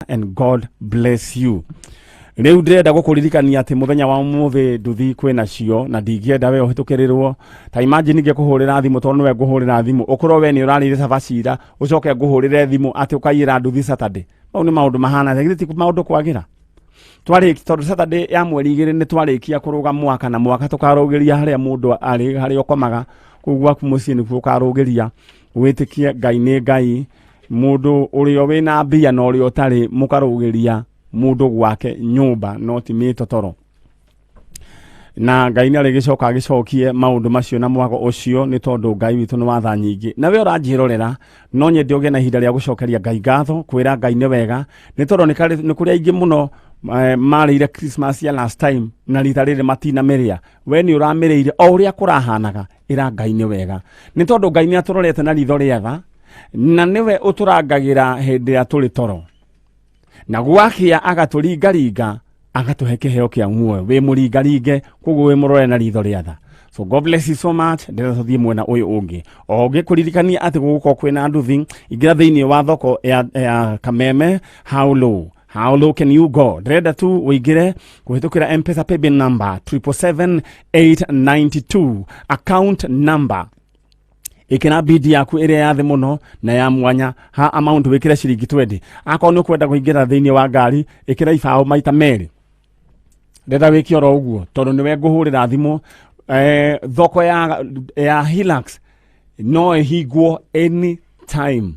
And God bless you. Rĩu ndĩrenda gũkũririkania atĩ mũthenya wa ũmũthĩ nduthi kwĩ nacio, na ndingĩenda we ũhĩtũkĩrĩrwo. Ta imagine ngĩkũhũrĩra thimũ, tondũ nĩwe ngũhũrĩra thimũ, ũkorwo we nĩ ũrarĩire cabaci ira, ũcoke ngũhũrĩre thimũ atĩ ũkaiyĩra nduthi Saturday. Mau nĩ maũndũ mahana githĩ ti maũndũ kwagĩra twarĩki, tondũ Saturday ya 2 nĩ twarĩkia kũrũga mwaka, na mwaka tũkarũgĩria harĩa mũndũ arĩ, harĩa ũkomaga kũu gwaku mũciĩ nĩkuo ũkarũgĩria. Wĩtĩkie Ngai nĩ Ngai. Mũndũ ũrĩa wĩna mbia na ũrĩa ũtarĩ, mũkarũgĩria mũndũ gwake nyũmba, no ti mĩtotoro. Na Ngai nĩ arĩgĩcoka agĩcokie maũndũ macio na mwago ũcio, nĩ tondũ Ngai witũ nĩ watha nyingĩ. Na we ũranjĩrorera, no nyende ũgĩe na ihinda rĩa gũcokeria Ngai ngatho, kwĩra Ngai nĩ wega, nĩ tondũ nĩ kũrĩ aingĩ mũno marĩire Christmas ya last time na rita rĩrĩ matinamĩrĩa. We nĩ ũramĩrĩire o ũrĩa kũrahanaga. Ĩra Ngai nĩ wega, nĩ tondũ Ngai nĩ atũrorete na ritho rĩa tha, na nĩwe ũtũrangagĩra hĩndĩ ĩrĩa tũrĩ toro, na gwakĩa agatũringaringa, agatũhe kĩheo kĩa muoyo. Wĩ mũringaringe, koguo wĩ mũrore na ritho rĩa tha. So God bless you so much. Ndĩrenda tũthiĩ mwena ũyũ ũngĩ o ngĩkũririkania atĩ gũgũkorwo kwĩna nduthi. Ingĩra thĩinĩ wa thoko ya Kameme. How low, how low can you go? Ndĩrenda tu ũingĩre kũhĩtũkĩra M-Pesa paybill number 777892, account number. Ĩkĩra bidi yaku ĩrĩa ya thĩ mũno na ya mwanya. Ha amount wĩkĩre ciringi 20. Akorwo nĩ ũkwenda kũingĩra thĩinĩ wa ngari, ĩkĩra ibaũ maita merĩ. Ndĩrenda wĩke oro ũguo tondũ nĩwe ngũhũrĩra thimũ. Thoko ya Hilux no ĩhingwo any time,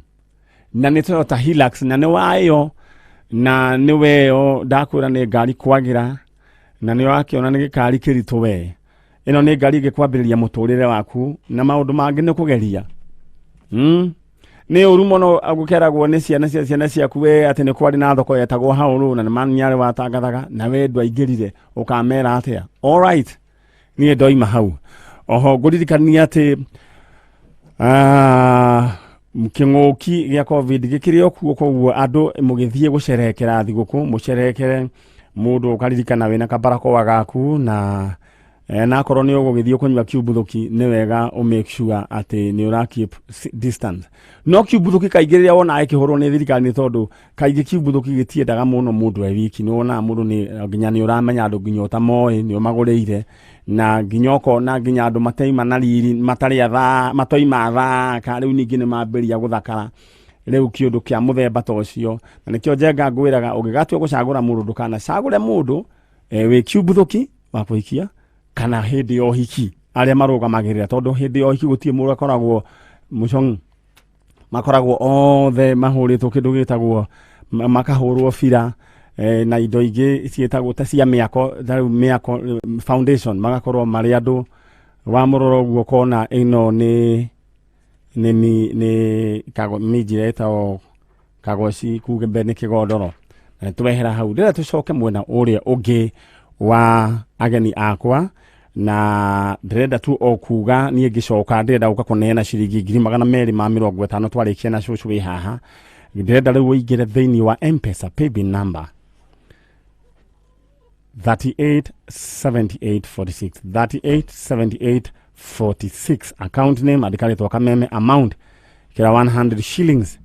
na nĩ Toyota Hilux, na nĩ wayo na nĩ weyo. Ndakwĩra nĩ ngari kwagĩra, na nĩ wakĩona nĩ gĩkari kĩritũ. We ĩno nĩ ngari ĩngĩkwambĩrĩria mũtũrĩre waku, na maũndũ mangĩ nĩ kũgeria. Nĩ ũru mũno gũkeragwo nĩ ciana cia ciana ciaku we atĩ nĩ kwarĩ na thoko yetagwo haũrũ, na nĩ mani arĩ watangathaga na we ndwaingĩrire. Ũkamera atĩa? Alright, niĩ ndoima hau. Oho ngũririkania atĩ kĩng'ũki gĩa COVID gĩkĩrĩ o kuo, koguo andũ mũgĩthiĩ gũcerekera thigũkũ, mũcerekere mũndũ ũkaririkana wĩna kabarakoa gaku, na na akorwo nĩ ũgũgĩthiĩ kũnyua kiumbuthũki, nĩ wega ũ make sure atĩ nĩ ũra keep distance. No kiumbuthũki kaingĩ rĩrĩa wona ĩkĩhũrwo nĩ thirikari, nĩ tondũ kaingĩ kiumbuthũki gĩtiendaga mũno mũndũ e wiki. Nĩ wonaga mũndũ nĩ nginya nĩ ũramenya andũ nginya ũtamoĩ nĩ ũmagũrĩire, na nginya ũkona nginya andũ mataima na riri, matarĩ atha, matoima athaka, rĩu ningĩ nĩ mambĩrĩria gũthakara rĩu kĩũndũ kĩa mũthemba ta ũcio. Na nĩkĩo Njenga ngwĩraga, ũngĩgatua gũcagũra mũndũ, ndũkanacagũre mũndũ wĩ kiumbuthũki wa kũhikia kana hĩndĩ ya ũhiki arĩa marũgamagĩrĩra, tondũ hĩndĩ ya ũhiki gũtirĩ mũndũ akoragwo mũcong'u, makoragwo othe mahũrĩtwo kĩndũ gĩtagwo makahũrwo bira na indo ingĩ ciĩtagwo ta cia mĩako, ta rĩu mĩako foundation, magakorwo marĩ andũ wa mũroro ũguo. Ũkona ĩno nĩ minjira ĩtagwo kagoci, kuge mbere nĩ kĩgondoro. Na twehera hau, ndĩrenda tũcoke mwena ũrĩa ũngĩ wa ageni akwa, na ndĩrenda tu o kuga niĩ ngĩcoka ndĩrenda gũka kũneana ciringi 250,000 twarĩkia na cũcũ wĩ haha. Ndĩrenda rĩu ũingĩre thĩinĩ wa M-Pesa paybill number 387846, 387846. Account name andĩka rĩtwa Kameme, amount kĩra 100 shillings.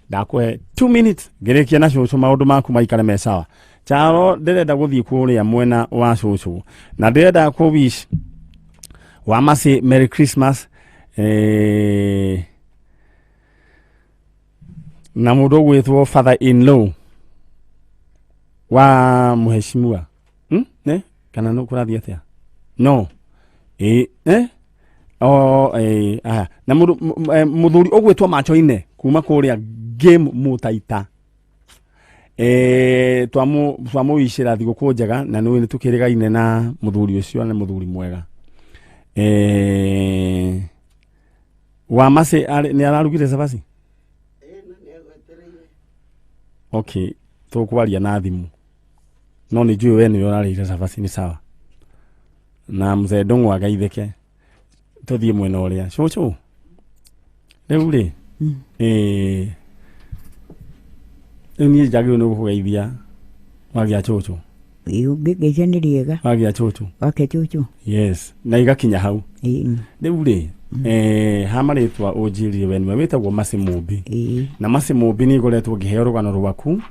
Ndakũhe 2 minutes ngĩrĩkia na cũcũ, maũndũ maku maikare me sawa. Charo, ndĩrenda gũthiĩ kũrĩa mwena wa cũcũ, na ndĩrenda kũ wish wa Mercy Merry Christmas na mũndũ ũgwĩtwo father in law wa mheshimiwa, Ne kana no kũrathiĩ atĩa? No ĩ eh? O aya na mũndũ mũthuri ũgwĩtwo Machoine kuma kũrĩa Game Mũtaita, twamũwicĩra thigũkũ njega, na nĩ tũkĩrĩgaine na mũthuri ũcio, nĩ mũthuri mwega. Wa Mercy nĩ ararugire cabaci. Okay, tũkwaria na thimũ, no nĩ njũĩ we nĩwe ũrarĩire cabaci. Nĩ sawa na mzee Ndũng'ũ agaithĩke. Tũthiĩ mwena ũrĩa cũcũ rĩu rĩ. Rĩu niĩ njagĩrĩirwo nĩ gũkũgeithia wagĩa cũcũ. Ũngĩngeithia nĩ rĩega. Wagĩa cũcũ. Wake cũcũ. Yes, na igakinya hau. Rĩu rĩ, ha marĩtwa ũnjĩrire we nĩwe wĩtagwo Mercy Mũmbi. Ĩĩ. Na Mercy Mũmbi, nĩ ngoretwo ngĩheo rũgano rwaku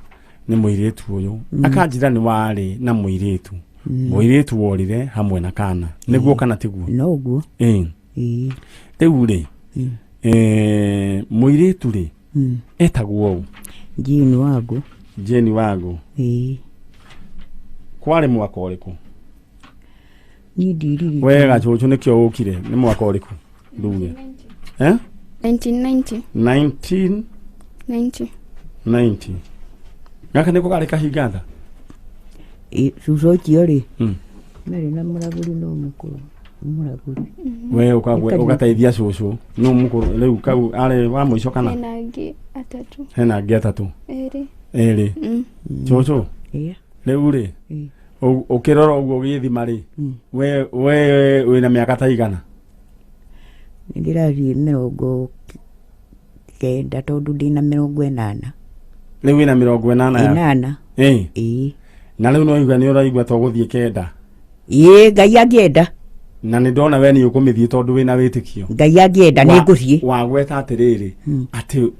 Nĩ mũirĩtu ũyũ akanjĩra nĩ warĩ na mũirĩtu, mũirĩtu worire hamwe na kana, nĩguo kana tiguo? No ũguo. Ĩĩ. Ĩĩ. Rĩu rĩ, mũirĩtu rĩ, etagwo ũ? Jane Wangu. Jane Wangu. Ĩĩ. Kwarĩ mwaka ũrĩkũ? Niĩ ndiriri. We gacũcũ, nĩkĩo ũkire. Nĩ mwaka ũrĩkũ nduge, eh? 1990. 19 90. 90. Gaka nĩko karĩ kahingatha. Ĩĩ, cucu ũcio rĩ, marĩ na mũragũri, no mũkũrũ mũragũri. We ũgateithia cũcũ no mũkũrũ. Rĩu kau arĩ wa mũico kana? Hena angĩ atatũ. Hena angĩ atatũ? Erĩ. Erĩ. Cũcũ. Ĩĩ. Rĩu rĩ, Ĩĩ. ũkĩrora ũguo ũgĩthima rĩ, we wĩna mĩaka ta igana? Nĩ ndĩrathiĩ 90, tondũ ndĩna 80. Rĩu wĩna 80 ya? 80. Ĩĩ. Ĩĩ. Na rĩu no igua nĩ ũraigua to gũthiĩ 90. Ĩĩ, Ngai angĩenda. Na nĩ ndona we nĩ ũkũmĩthiĩ tondũ wĩna wĩtĩkio. Ngai angĩenda, nĩ ngũthiĩ. Wagweta atĩrĩrĩ atĩ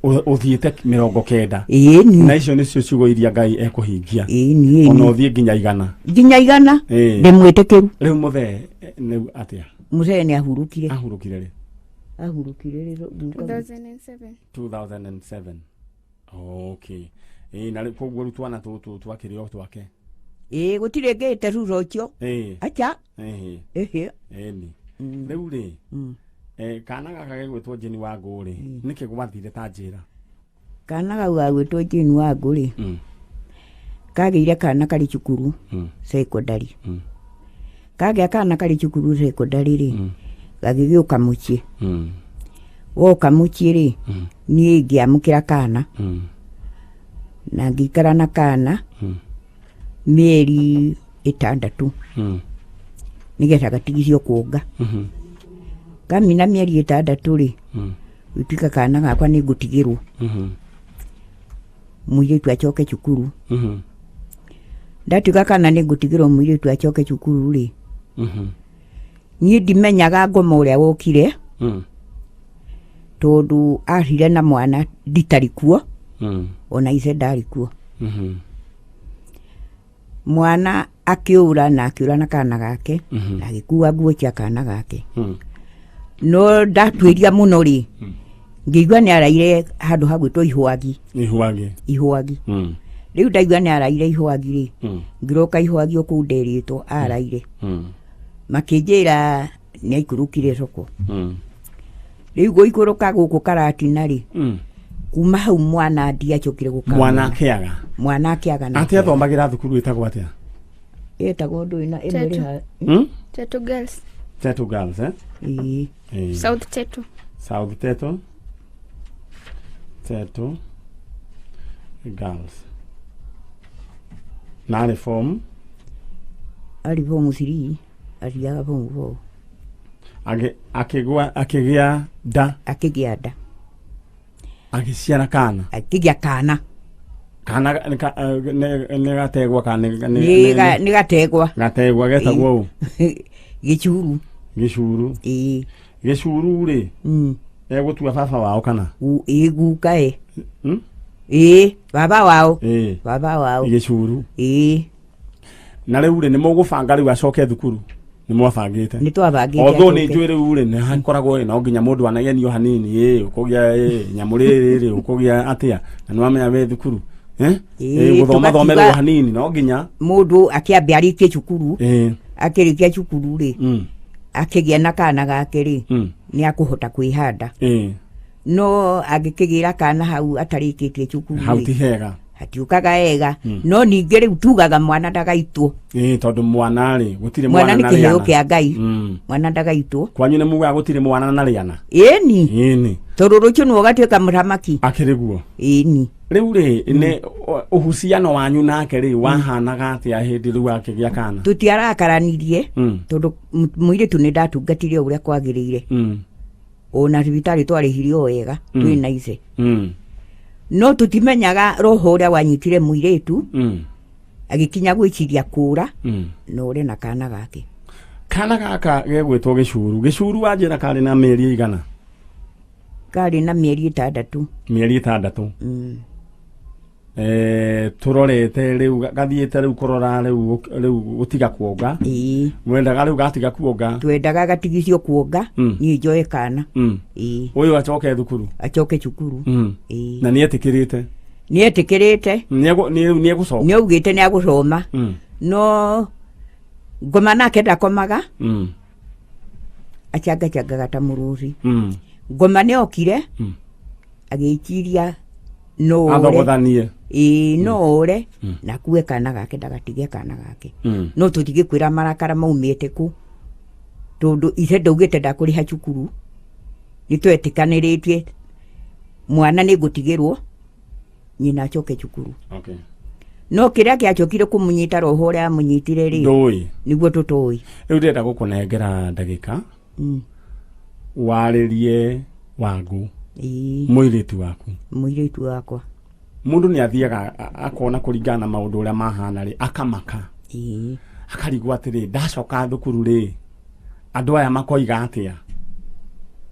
ũthiĩte 90. Ĩĩ ni. Na icio nĩcio ciugo iria Ngai ekũhingia. Ĩĩ ni. Ona Ĩĩ. ũthiĩ nginya 100. Nginya 100. Ĩĩ. Ndĩ mwĩtĩkĩru. Rĩu mũthee, rĩu atĩa? Mũthee nĩ ahurũkire. Ahurũkire rĩ? Ahurũkire rĩ? 2007. 2007, okay. Ĩĩ, na rĩu koguo rĩu twana tũtũ twakĩrĩ o twake? Ĩĩ, gũtirĩ ngĩte thutha ũcio. Ĩĩ. Acha. Ĩĩ. Ĩhĩ. Ĩni rĩu rĩ, kana gaka gegwĩtwo Jane Wangũ rĩ, nĩkĩ gwathire, ta njĩra? Kana kau gagwĩtwo Jane Wangũ rĩ, kagĩire kana karĩ cukuru secondary. Kagĩa kana karĩ cukuru secondary rĩ, gagĩgĩũka mũciĩ. Woka mũciĩ rĩ, niĩ ngĩamũkĩra kana na ngĩikara na kana mĩeri 6 nĩgetha gatigicio kuonga. Kamina mĩeri 6 rĩ, gũtuĩka kana gakwa nĩ ngũtigĩrwo mũirĩtu acoke cukuru. Ndatuĩka kana nĩ ngũtigĩrwo mũirĩtu acoke cukuru rĩ, niĩ ndimenyaga ngoma ũrĩa wokire, tondũ ahire na mwana nditarĩ kuo, ona ithe ndarĩ kuo. Mwana akĩũra na akĩũra na kana gake na agĩkua nguo cia kana gake. No ndatuĩria mũno rĩ, ngĩigua nĩ araire handũ hagwĩtwo Ihwagi. Ihwagi. Ihwagi. Rĩu ndaigua nĩ araire Ihwagi rĩ, ngĩroka Ihwagi o kũu nderĩtwo araire. Makĩnjĩra nĩ aikũrũkire soko. Rĩu gũikũrũka gũkũ Karatina rĩ, kuma hau mwana ndiacokire gũkamũona. Mwana akĩaga. Mwana akĩaga na Atĩ athomagĩra thukuru ĩtagwo atĩa? Ĩtagwo ndũĩ na ĩmwe Tetu. ĩrĩ ha- Tetu Girls. Tetu Girls, eh? Ĩĩ. Ĩĩ. South Tetu. South Tetu. Tetu Girls. Narĩ form? Arĩ form 3, athiaga form 4. Akĩgwa, akĩgĩa nda? Akĩgĩa nda. Agĩciara kana? Akĩgĩa kana. Kana nĩ gategwa kana Nĩ gategwa. Gategwa getagwo ũ? Gĩcuru. Gĩcuru. Ĩĩ. Gĩcuru rĩ, egũtua baba wao kana? Ĩĩ, guka ĩ. Ĩĩ, baba wao. Ĩĩ. Baba wao. Gĩcuru. Ĩĩ. Na rĩu rĩ, nĩ mũgũbanga rĩu acoke thukuru? Nĩ mwabangĩte? Nĩ twabangĩte Although nĩ acoke. njũĩ rĩu rĩ, nĩ hakoragwo ĩ, no nginya mũndũ anagenio hanini, ĩ ũkũgĩa ĩ nyamũ rĩrĩ rĩ, ũkũgĩa atĩa na nĩ wamenya wĩ thukuru, eh? Ĩĩ, Ĩ, gũthoma tũgakiuga- thomerwo hanini no nginya Mũndũ akĩambe arĩkie cukuru. Ĩĩ. Akĩrĩkia cukuru rĩ, akĩgĩa na kana gake rĩ, nĩ akũhota kwĩhanda. No angĩkĩgĩra kana hau atarĩkĩtie cukuru Hau rĩ, ti hega. Hatiũkaga wega. No ningĩ rĩu tugaga mwana ndagaitwo. Ĩĩ, tondũ mwana rĩ, gũtirĩ Mwana mwana nĩ na kĩheo rĩana. kĩa Ngai. Mwana ndagaitwo. Kwanyu nĩ mugaga gũtirĩ mwana na rĩana? Ĩni. Ĩni. Tondũ rũciũ nĩwe ũgatuĩka mũthamaki. Akĩrĩ guo. Ĩni. Rĩu rĩ, nĩ uhusiano wanyu nake rĩ wahanaga atĩa hĩndĩ rĩu akĩgĩa kana? Tũtiarakaranirie, tondũ mũirĩtu nĩ ndatungatire o ũrĩa kwagĩrĩire. Ona thibitarĩ twarĩhire o wega, twĩna ithe. No tũtimenyaga roho ũrĩa wanyitire mũirĩtu agĩkinya gwĩciria kũra na ũre na kana gake. Kana gaka gegwĩtwo Gĩcuru. Gĩcuru wanjĩra karĩ na mĩeri ĩigana? Karĩ na mĩeri 6. Mĩeri 6. Turorete riu gathiĩte riu kũrora riu riu gũtiga kuonga. Ĩĩ. Mwendaga riu gatiga kuonga. Twendaga gatigithio kuonga. Niĩ njoe kana. Ĩĩ. Ũyũ acoke thukuru. Acoke cukuru. Ĩĩ. Na nĩetĩkĩrĩte? Nĩetĩkĩrĩte. Nĩegũcoka? Nĩaugĩte nĩagũcoma. No ngoma nake ndakomaga. Acangachangaga ta mũrũthi. Ngoma nĩokire. Agĩciria no ũre. Athogothanie. Ĩĩ, no ũre na akue kana gake, ndagatige kana gake. No tũtigĩkwĩra marakara maumĩte kũ, tondũ ithe ndaugĩte ndakũrĩha cukuru. Nĩtwetĩkanĩrĩtie mwana nĩngũtigĩrwo nyina acoke cukuru. No kĩrĩa gĩacokire kũmũnyita roho ũrĩa amũnyitire rĩ, ndũĩ nĩguo tũtoĩ. Rĩu ndĩrenda gũkũnengera ndagĩka warĩrie Wangu. Ĩĩ. Mũirĩtu waku. Mũirĩtu wakwa. Mũndũ nĩ athiaga akona kũringana na maũndũ ũrĩa mahana rĩ, akamaka. Ĩĩ. Akarigwo atĩrĩ, ndacoka thukuru rĩ, andũ aya makoiga atĩa?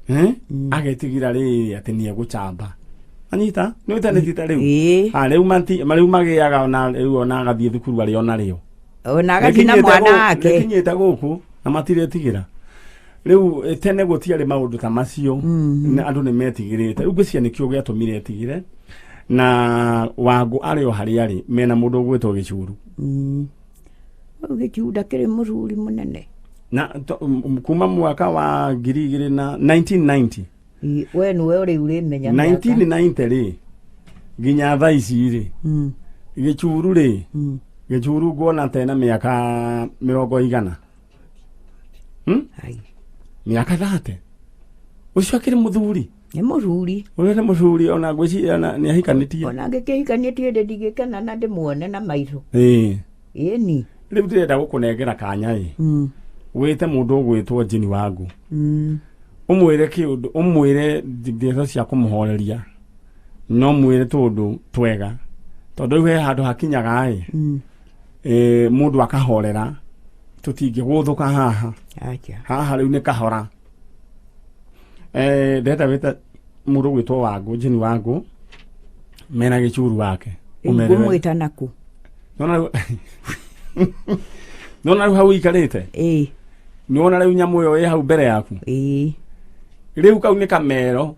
Eh? Agetigĩra rĩ atĩ nĩ egũcamba. Anyita, nĩ ũtanĩtita rĩu. Ĩĩ. Ah, rĩu mati rĩu magĩaga ona rĩu ona agathiĩ thukuru arĩ ona rĩo. Ona agathiĩ na mwana wake. Rĩkinyĩte gũkũ na matiretigĩra. Rĩu tene gũtiarĩ maũndũ ta macio. Na andũ nĩ metigĩrĩte. Rĩu ngwĩciria nĩkĩo gĩatũmire etigĩre. Na Wangu arĩ o harĩa arĩ mena mũndũ ũgwĩtwo Gĩcuru. Rĩu Gĩcuru ndakĩrĩ mũcuri mũnene. Na kuma mwaka wa ngiri igĩrĩ na 1990. Ĩ, we nĩwe rĩu ũrĩmenya mĩaka. 1990 rĩ nginya thaa ici rĩ, Gĩcuru rĩ, Gĩcuru nguona tena mĩaka mĩrongo igana. Ai. Mĩaka 30. Ũcio akĩrĩ mũthuri. Nĩ mũthuri. Ũyũ nĩ mũthuri ona ngwĩciria ona nĩ ahikanĩtie. Ona angĩkĩhikanĩtie ndĩ ndingĩkena na ndĩmuone na maitho. Ĩĩ. Ĩni. Rĩu ndĩrenda gũkũnengera kanya ĩ. Wĩte mũndũ ũgwĩtwo Jane Wangu. Ũmwĩre kĩũndũ, ũmwĩre ndeto cia kũmũhoreria. No mwĩre tũũndũ twega. Tondũ rĩu he handũ hakinyaga ĩ. Mũndũ akahorera. Tũtingĩgũthũka haha. Acha. Haha rĩu nĩ kahora. Ndĩrenda wĩte mũndũ ũgwĩtwo Wangu, Jane Wangu, mena Gĩcuru wake. Ũmere we. Ngũmwĩta nakũ? Nĩwona rĩu nĩwona rĩu hau ũikarĩte? Ĩĩ. Nĩwona rĩu nyamũ ĩyo ĩ hau mbere yaku? Ĩĩ. Rĩu kau nĩ kamero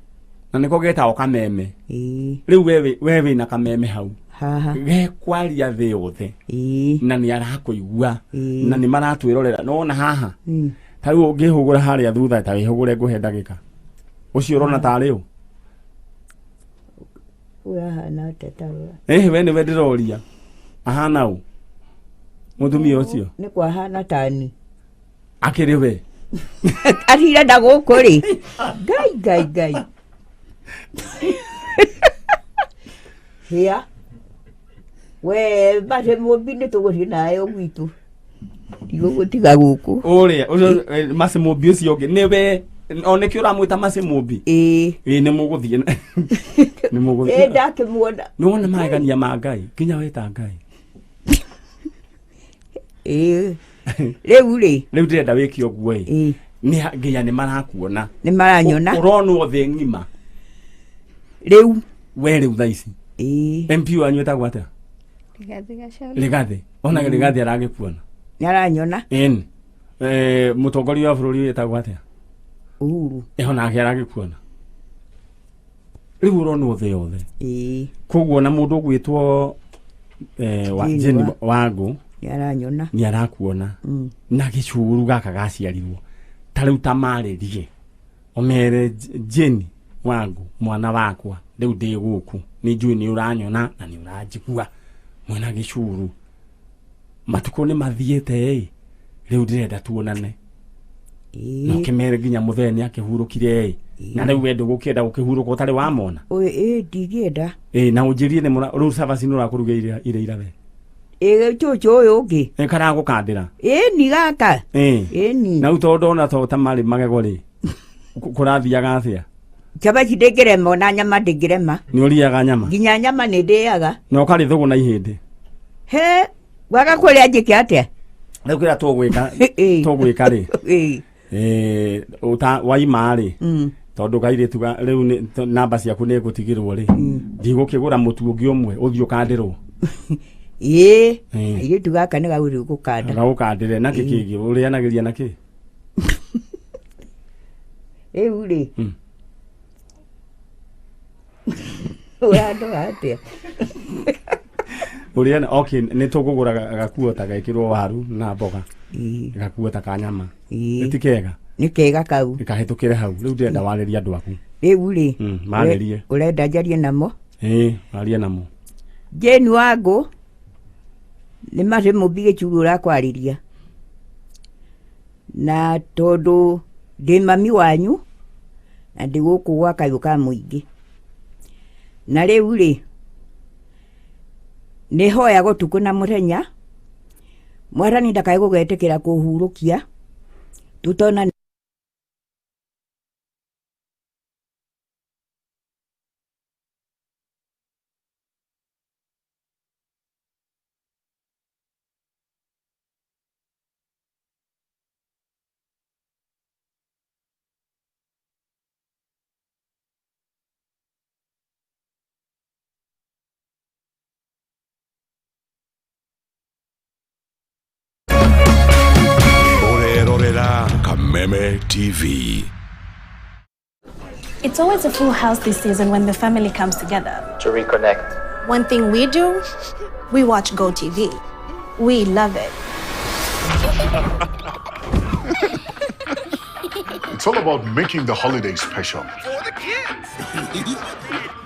na nĩko getagwo kameme. Ĩĩ. Rĩu we wĩna kameme hau. Haha. Gekwaria thĩ yothe. Ĩĩ. Na nĩ arakũigua. Ĩĩ. Na nĩ maratwĩrorera. Nĩwona haha? Ta rĩu ũngĩhũgũra harĩa thutha ta wĩhũgũre ngũhe ndagĩka. Ũcio ũrona tarĩ ũ? Ũyũ ahana atĩa ta rora? We nĩwe ndĩroria. Ahana ũ? Mũtumia ũcio? Nĩ kwahana tani. Akĩrĩ we? Athire na gũkũ rĩ. Ngai, Ngai, Ngai. Hĩa. We, basi mũmbi nĩ tũgũthiĩ nawe gwitũ. Ndigũgũtiga gũkũ. Ũrĩa, ũcio, Mercy Mũmbi ũcio ũngĩ, nĩwe, o nĩkĩo ũramwĩta Mercy Mũmbi? Ĩĩ. Ĩĩ, nĩ mũgũthiĩ. Nĩ mũgũthiĩ. Ĩĩ, ndakĩmuona. Nĩwona magegania ma Ngai, nginya weta Ngai. Ĩĩ. Rĩu rĩ? Rĩu ndĩrenda wĩke ũguo ĩ. Ĩĩ. Nĩ nginya nĩ marakuona. Nĩ maranyona. Ũronwo thĩ ng'ima. Rĩu. We rĩu thaa ici. Ĩĩ. MP wanyu etagwo atĩa? Rigathĩ Gachagua. Rigathĩ. Ona Rigathĩ aragĩkuona. Nĩ aranyona. Ĩni. Mũtongoria wa bũrũri wĩtagwo atĩa? Uhuru. Onake aragĩkuona. Rĩu ũronwo thĩ yothe. Ĩĩ. Koguo na mũndũ ũgwĩtwo, Jane Jane wa- Wangu. Nĩ aranyona. Nĩ arakuona. Na gĩcuru gaka gaciarirwo. Ta rĩu ta marĩrie. Ũmere Jane Wangu, mwana wakwa, rĩu ndĩ gũkũ. Nĩ njũĩ nĩ ũranyona na nĩ ũranjigua. Mwena gĩcuru. Matukũ nĩ mathiĩte ĩ. Rĩu ndĩrenda tuonane. Ĩĩ. Na ũkĩmere nginya mũthee nĩ akĩhurũkire ĩ. Na rĩu we ndũgũkĩenda gũkĩhurũka ũtarĩ wamona? Ũ, ĩ, ndingĩenda. Ĩ, na ũnjĩrie nĩ mũra, rĩu cabaci nĩ ũrakũrugĩire ira ira we. Ĩ, cũcũ ũyũ ũngĩ. Ĩ, karagũkandĩra. Ĩ, ni gaka. Ĩ. Ĩ, ni. Na rĩu tondũ ndona to ta marĩ magego rĩ, kũrathiaga atĩa? Cabaci ndĩngĩrema, ona nyama ndĩngĩrema. Nĩ ũrĩaga nyama? Nginya nyama nĩ ndĩaga. Na ũkarĩ thũgũ na ihĩndĩ? He, waga kũrĩa njĩke atĩa? Rĩu kĩrĩa Ĩ. tũgwĩka rĩ? Ĩ. Waima rĩ? Tondũ kairĩtu rĩu namba ciaku nĩ ngũtigĩrwo rĩ, ndigũkĩgũra mũtu ũngĩ ũmwe ũthiĩ ũkandĩrwo. Ĩĩ, airĩtu gaka nĩ gagũthiĩ gũkanda. Gagũkandĩre nakĩ kĩngĩ ũrĩanagĩria nakĩ? Rĩu rĩ, ũrandora atĩa? Ũrĩana, okay, nĩ tũkũgũra gakuo ta gekĩrwo waru na mboga, gakuo ta ka nyama. Ti kega? Nĩ kega kau. Kahĩtũkĩre hau. Rĩu ndĩrenda warĩrie andũ aku. Rĩu rĩ, Marĩrie. Ũrenda njarie namo? Ĩĩ, warie namo. Jane Wangũ nĩ macĩ mũmbi gĩchuru ũrakwarĩria, na tondũ ndĩ mami wanyu na ndĩ gũkũ gwa kayũ ka mũingĩ, na rĩu rĩ nĩ hoyaga ũtukũ na mũthenya Mwathani ndakae gũgetĩkĩra kũhurũkia tũtona. Orerorera Kameme TV. It's always a full house this season when the family comes together. To reconnect. One thing we do, we watch GoTV. We love it. It's all about making the holiday special. For the kids.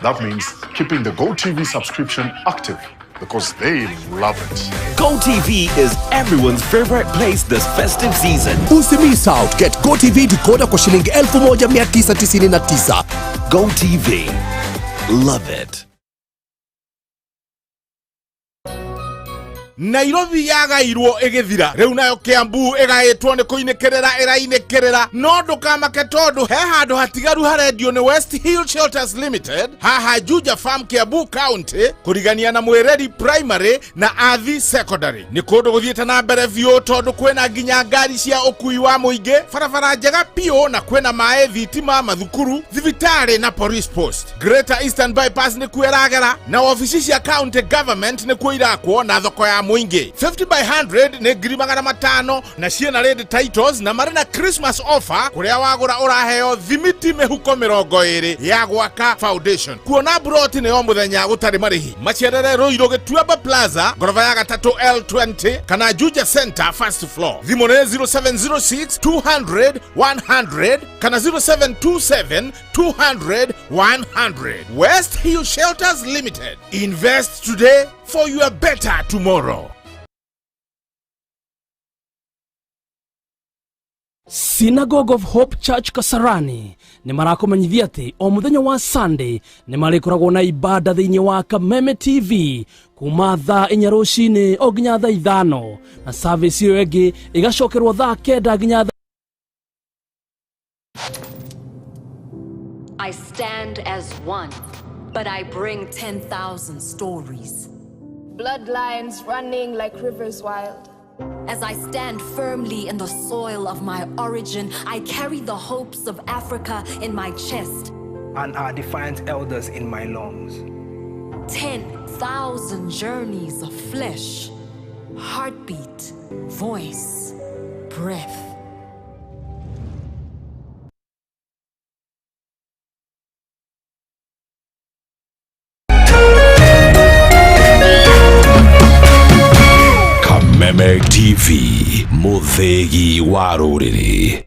That means keeping the GoTV subscription active because they love it. GoTV is everyone's favorite place this festive season. Usimiss out, get GoTV decoder kwa shilingi 1999. GoTV. Love it. Nairobi yagairwo ĩgĩthira, rĩu nayo Kiambu ĩgaĩtwo nĩ kũinĩkĩrĩra ĩrainĩkĩrĩra, no ndũkamake tondũ he handũ hatigaru harendio nĩ West Hill Shelters Limited haha Juja Farm, Kiambu County, kũrigania na Mwĩreri Primary na Athi Secondary. Nĩ kũndũ gũthiĩte na mbere biũ tondũ kwĩna nginya ngari cia ũkui wa mũingĩ, barabara njega biũ, na kwĩna maĩ, thitima, mathukuru, thibitarĩ na police post. Greater Eastern Bypass nĩkuo ĩragera, na wabici cia county government nĩkuo irakwo, na thoko ya mũingĩ. 50 by 100 nĩ 500,000 na ciĩna ready titles, na marĩ na Christmas offer kũrĩa wagũra ũraheo thimiti mĩhuko 20 ya gwaka foundation. Kuona broti nĩ o mũthenya gũtarĩ marĩhi. Macerere Ruiru Gĩtuamba Plaza, ngoroba ya gatatũ L20, kana Juja Center first floor. Thimũ nĩ 0706 200 100 kana 0727 200 100. West Hill Shelters Limited. Invest today for your better tomorrow. Synagogue of Hope Church Kasarani nĩ marakũmenyithia atĩ o mũthenya wa Sunday nĩ marĩkoragwo na ibada thĩinĩ wa Kameme TV kuma thaa 4 rũcinĩ o nginya thaa 5, na service ĩyo ĩngĩ ĩgacokerwo thaa 9 nginya. I stand as one, but I bring 10,000 stories. Bloodlines running like rivers wild. As I stand firmly in the soil of my origin, I carry the hopes of Africa in my chest. And our defiant elders in my lungs. 10,000 journeys of flesh, heartbeat, voice, breath. Kameme TV, Muthegi wa rũrĩrĩ.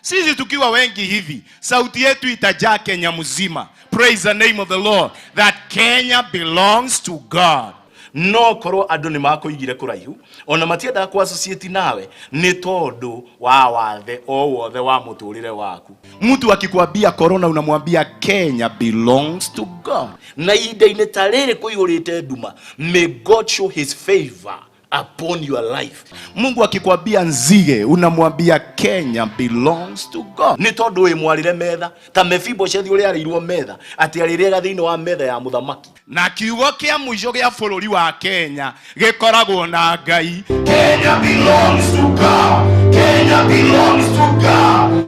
Sisi tukiwa wengi hivi, sauti yetu itajaa Kenya mzima. Praise the name of the Lord that Kenya belongs to God. No korwo andũ nĩ makũigire kũraihu ona matiendaga kũ associate nawe nĩ tondũ wa wathe o wothe wa mũtũrĩre waku. Mtu akikwambia corona unamwambia Kenya belongs to God. Na ihinda-inĩ ta rĩrĩ kũihũrĩte nduma, may God show his favor upon your life. Mungu akikwambia nzige, unamwambia Kenya belongs to God. Nĩ tondũ wĩ mwarĩre metha ta Mefiboshethi ũrĩa arĩirwo metha atĩ arĩrĩaga thĩinĩ wa metha ya mũthamaki. Na kiugo kĩa mũico gĩa bũrũri wa Kenya gĩkoragwo na Ngai. Kenya belongs to God. Kenya belongs to God.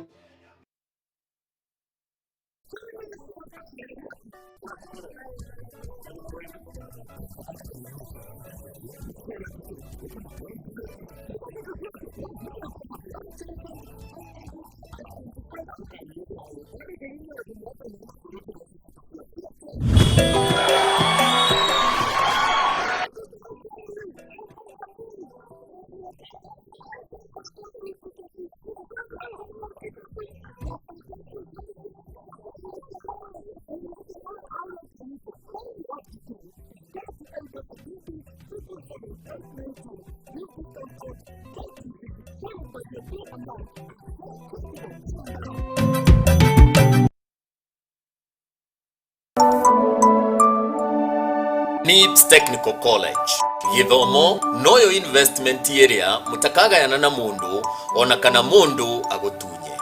NIBS Technical College githomo noyo investment ĩrĩa mũtakagayana na mũndũ ona kana mũndũ agũtunye.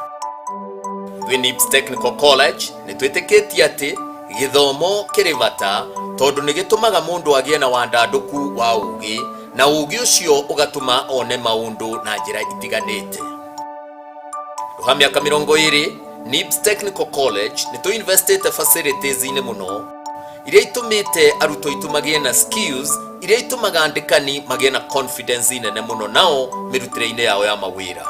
Twĩ NIBS Technical College nĩ twĩtĩkĩtie atĩ gĩthomo kĩrĩ bata tondũ nĩ gĩtũmaga mũndũ agĩe na wandandũku wa ũũgĩ na ũũgĩ ũcio ũgatũma one maũndũ na njĩra itiganĩte. Rũha mĩaka 20 NIBS Technical College nĩ tũinvestĩte facilities-inĩ mũno iria itũmĩte arutwo aitũ magĩe na skills iria itũmaga andĩkani magĩe na confidence nene mũno nao mĩrutĩre-inĩ yao ya mawĩra.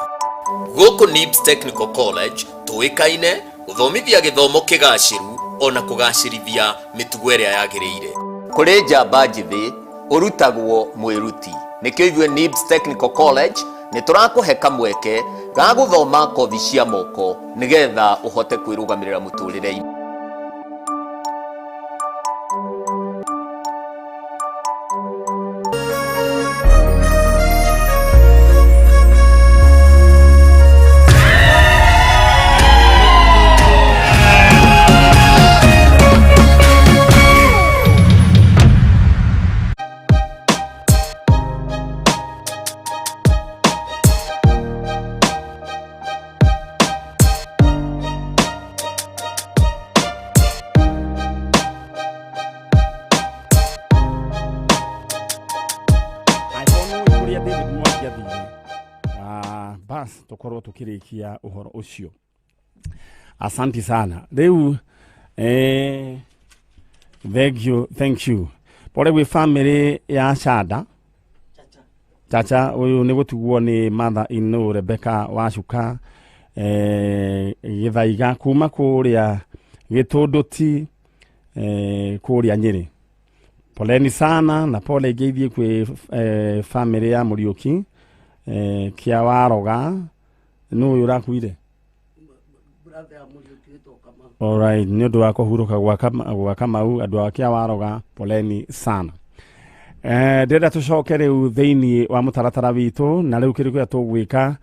Gũkũ NIBS Technical College tũĩkaine gũthomithia gĩthomo kĩgacĩru ona kũgacĩrithia mĩtugo ĩrĩa yagĩrĩire. Kũrĩ njamba njĩthĩ ũrutagwo mwĩruti nĩkĩo ithuĩ NIBS Technical College nĩ tũrakũhe kamweke ga gũthoma kothi cia moko nĩgetha ũhote kwĩrũgamĩrĩra mũtũrĩre-inĩ. Kuria David Mwangi athire bas tukorwo tukirikia uhoro ucio. Asanti sana riu, thank you, thank you. Pole gwi family ya Shada Chacha uyu ni gutugwo ni mother in law Rebecca Wacuka Githaiga kuma kuria Gitunduti kuria Nyeri. Poleni sana na pole ingĩ ithiĩ kwĩ family ya Mũriũki kia Waroga nũ ũyũ ũrakuire. Alright, nĩ ũndũ wa kũhurũka gwa Kamau andũ a kia Waroga poleni sana. Ndĩrenda tũcoke rĩu thĩinĩ wa mũtaratara witũ na rĩu kĩrĩ kĩrĩa tũgwĩka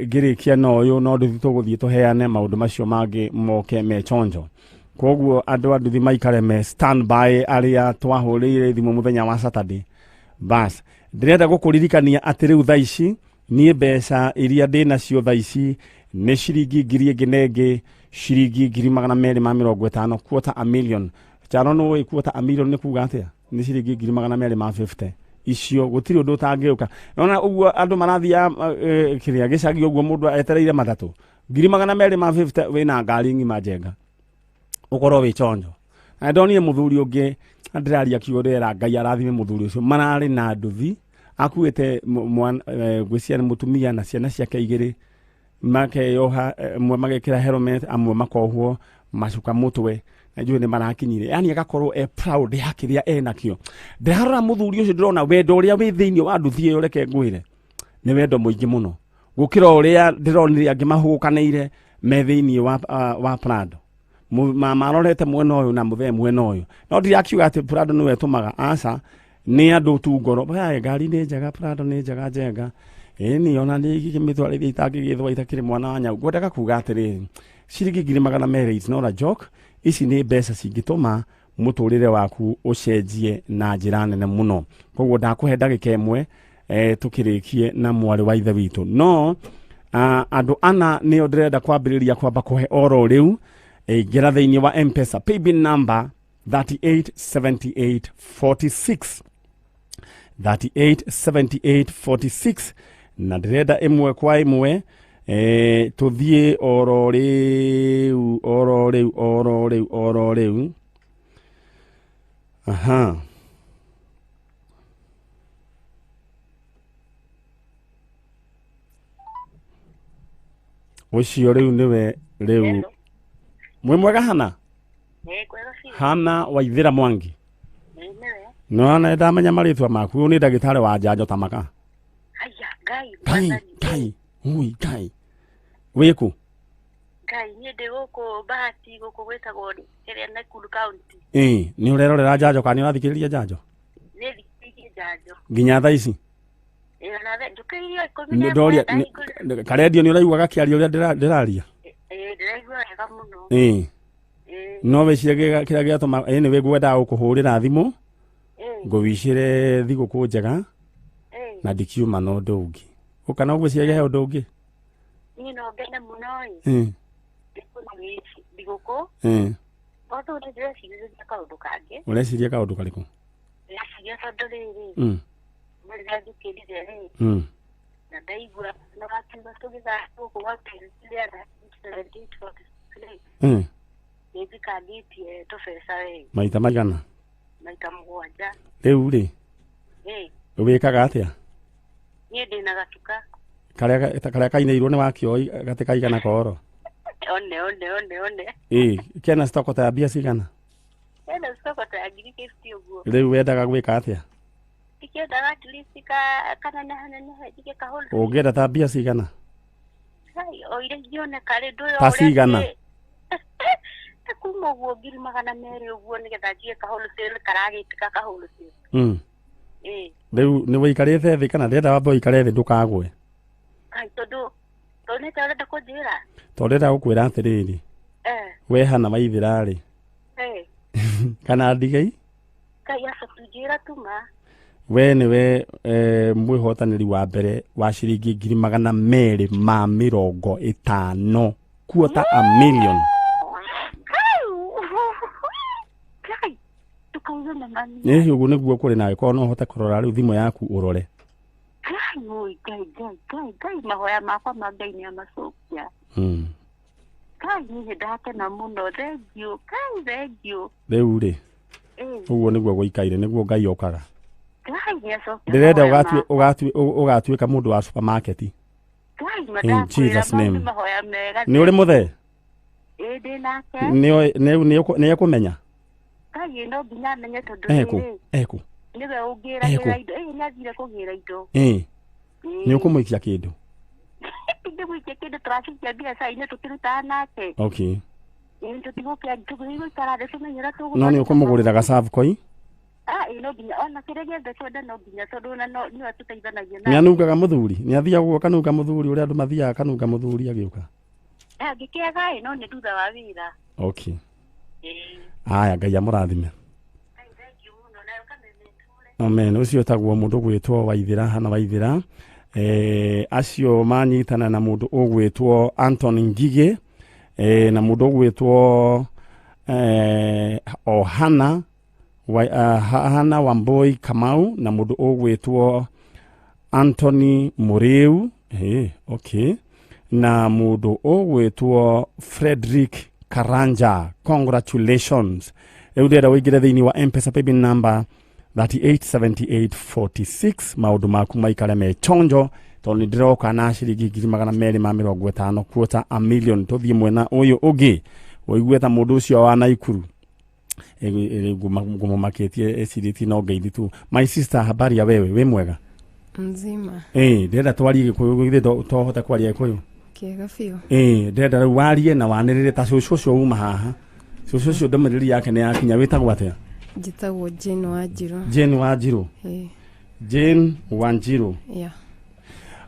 ngĩrĩkia na ũyũ no nduthi tũgũthiĩ tũheane maũndũ macio mangĩ moke me chonjo. Koguo andũ a nduthi maikare me stand by arĩa twahũrĩire thimũ mũthenya wa Saturday. Bas ndĩrenda gũkũririkania atĩ rĩu thaa ici niĩ mbeca iria ndĩ nacio thaa ici nĩ ciringi ngiri ĩngĩ na ĩngĩ ciringi 250,000 quarter a million. Charo nĩ ũĩ quarter a million nĩ kuga atĩa? Nĩ ciringi 250,000 icio gũtirĩ ũndũ ũtangĩũka. Nona ũguo andũ marathiaga kĩrĩa gĩcagi ũguo mũndũ etereire matatũ 250,000 wĩna ngari ng'ima njenga ukorwo wĩ chonjo. Na ndonire mũthuri ũngĩ ndĩraria kiugo ndĩrera Ngai arathime mũthuri ũcio mararĩ na nduthi akuĩte ngwĩciria nĩ mũtumia na ciana ciake igĩrĩ makeyoha amwe magekĩra helmet amwe makohwo macuka mũtwe na njũĩ nĩ marakinyire, yani agakorwo e proud ya kĩrĩa enakĩo. Ndĩrarora mũthuri ũcio ndĩrona wendo ũrĩa wĩ thĩinĩ wa nduthi ĩyo reke ngwĩre nĩ wendo mũingĩ mũno gũkĩra ũrĩa ndĩronire angĩ mahũkanĩire me thĩinĩ wa Prado. Marorete mwena ũyũ na mũthee mwena ũyũ no ndirakiuga atĩ Prado nĩwe ĩtũmaga aca nĩ andũ tu ngoro ngari nĩ njega Prado nĩ njega njenga ĩni ona nĩ ingĩmĩtwarithia itangĩgĩthwa itakĩrĩ mwana wa nyau. Ngwendaga kuga atĩrĩrĩ ciringi 200,000 is not a joke. Ici nĩ mbeca cingĩtũma Mũtũrĩre waku ũcenjie na njĩra nene mũno. Koguo ndakũhe ndagĩka ĩmwe tũkĩrĩkie na mwarĩ wa ithe witũ. No andũ ana nĩo ndĩrenda kwambĩrĩria kwamba kũhe oro rĩu. Ingĩra thĩinĩ wa M-Pesa paybill number 387846, 387846, na ndĩrenda ĩmwe kwa ĩmwe tũthiĩ oro rĩu, oro rĩu, oro rĩu, oro rĩu. Aha, ũcio rĩu nĩwe rĩu mwĩ mwega. Hana? Hana Waithĩra Mwangi. No na ndamenya marĩtwa maku. Ũyũ nĩ ndagĩtarĩ wa njanjo tamaka. Ngai. Ngai, Ngai, ui Ngai, wĩkũ? Ngai, niĩ ndĩ gũkũ Bahati, gũkũ gwĩtagwo ĩrĩa Nakuru County. Ĩĩ, nĩ ũrerorera njanjo kana nĩ ũrathikĩrĩria njanjo? Nĩ thikĩrĩirie njanjo. Nginya thaa ici? Ĩĩ, na njũkĩrĩirio 11. Ndoria. Ndahingũrire. Karendio nĩ ũraigua gakĩaria ũrĩa ndĩraria? Ĩĩ, ndĩraigua wega mũno. Ĩĩ, no wĩcirie kĩrĩa gĩatũma ĩ nĩ ngwendaga gũkũhũrĩra thimũ ngũwicĩre thigũkũ njega na ndikiuma na ũndũ ũngĩ ũkana ũgwĩciria he ũndũ ũngĩ. Niĩ no ngene mũno ĩ. Ndĩkũna thigũkũ. Tondũ nĩ ndĩrecirĩria kaũndũ kangĩ. Ũreciria kaũndũ karĩkũ? Ndĩreciria tondũ rĩrĩ, rĩrĩa njũkĩrire rĩ, na ndaigua nĩ wakiuga tũgĩthaka gũkũ gwakĩrĩa 7843, nĩ njikangĩtie tũbeca ĩ. Maita maigana? Maita 7. Rĩu rĩ, Ĩ. wĩkaga atĩa? Niĩ ndĩna gatuka. Karĩa kainĩirwo nĩ wakĩoi gatĩ kaigana koro? One, one, one, one. Ĩ, kena stoko ta ya mbia cigana? Ena stoko ta ya 50,000 ũguo. Rĩu wendaga gwĩka atĩa? Ndikĩendaga at least ka kanenehanenehe njige kahũra. Ũngĩenda ta mbia cigana? Kai, o iria ingĩoneka rĩ, ndũĩ o Ta ũrĩa. cigana? Ta kuma ũguo 200,000 ũguo, nĩgetha njige kahũlsale karagĩtĩka kahũlsale. Ĩ. Rĩu nĩ wĩikarĩte thĩ kana ndĩrenda wambe ũikare thĩ ndũkagwe? Kai, tondũ nĩ ta ũrenda kũnjĩra. Tondũ ndĩrenda gũkwĩra atĩrĩrĩ, we Hana Waithĩra rĩ, kana ndigei? Kai, aca, tunjĩra tuma. We nĩwe mwĩhotanĩri wa mbere wa ciringi 250,000, quarter a million. Kai, ndũkauge na mami. Nĩ ũguo nĩguo kũrĩ, nawe korwo no ũhote kũrora rĩu thimũ yaku ũrore. Ngai, oi, Ngai, Ngai, Ngai, Ngai, mahoya makwa ma Ngai nĩ amacokia. Ngai, niĩ ndakena mũno, thengiũ Ngai, thengiũ. Rĩu rĩ, ũguo nĩguo gũikaire, nĩguo Ngai okaga. Ngai nĩ acokia Ndĩrenda mahoya makwa. ũgatuĩka mũndũ wa supermarket. Ngai, In mandakwĩra Jesus mau nĩ name. mahoya mega. Nĩ ũrĩ mũthee? Ĩ, ndĩ nake. Nĩ ekũmenya? Ngai, no nginya amenye tondũ Ekũ? rĩrĩ, Ekũ? nĩwe Ekũ? ũngĩragĩra indo. Ĩ, nĩ athire kũgĩra indo. Ĩ, nĩ ũkũmũikia kĩndũ? Ndĩmũikie kĩndũ, tũracikia biacara-inĩ tũkĩrutaga nake. Okay. Ĩ, tũtigũkĩa tũgũikara thĩ tũmenye ũrĩa No nĩ tũgũthondeka. ũkũmũgũrĩra gacabukoi? Ah, ĩ, no nginya ona kĩrĩa gĩothe twenda, no nginya, tondũ ona no nĩwe tũteithanagia. Nĩ anungaga mũthuri? Nĩ athiaga ũguo kanunga mũthuri, ũrĩa andũ mathiaga kanunga mũthuri agĩũka? Angĩkĩaga ĩ, no nĩ thutha wa wĩra. Okay. Aya, Ngai amũrathime. Amen. Ũcio ũtagwo mũndũ ũgwĩtwo Waithĩra, Hana Waithĩra. Acio manyitana na mũndũ ũgwĩtwo Anton Ngigĩ, na mũndũ ũgwĩtwo Ohana Hana Wamboi Kamau, na mũndũ ũgwĩtwo Anthony Mũrĩu. Okay. Na mũndũ ũgwĩtwo Frederick Karanja. Congratulations. Rĩu ndĩrenda ũingĩre thĩinĩ wa M-Pesa paybill number 387846, maũndũ maku maikare me chonjo, tondũ nĩ ndĩroka na ciringi 250,000, quarter a million. Tũthiĩ mwena ũyũ ũngĩ ũigue ta mũndũ ũcio wa Naikuru ngũmũmakĩtie ecirĩtie no ngeithi tu. My sister, habari ya wewe? Wĩ mwega? Mzima. Ĩ, ndĩrenda twarie gĩkũyũ, githĩ tohote kwaria gĩkũyũ? Kĩega biũ. Ĩ, ndĩrenda rĩu warie na wanĩrĩre ta cũcũ ũcio uma haha. Cũcũ ũcio ndũmĩrĩri yake nĩ yakinya. Wĩtagwo atĩa? Njĩtagwo Jane Wanjirũ. Jane Wanjirũ? Ĩĩ. Jane Wanjirũ. Yeah.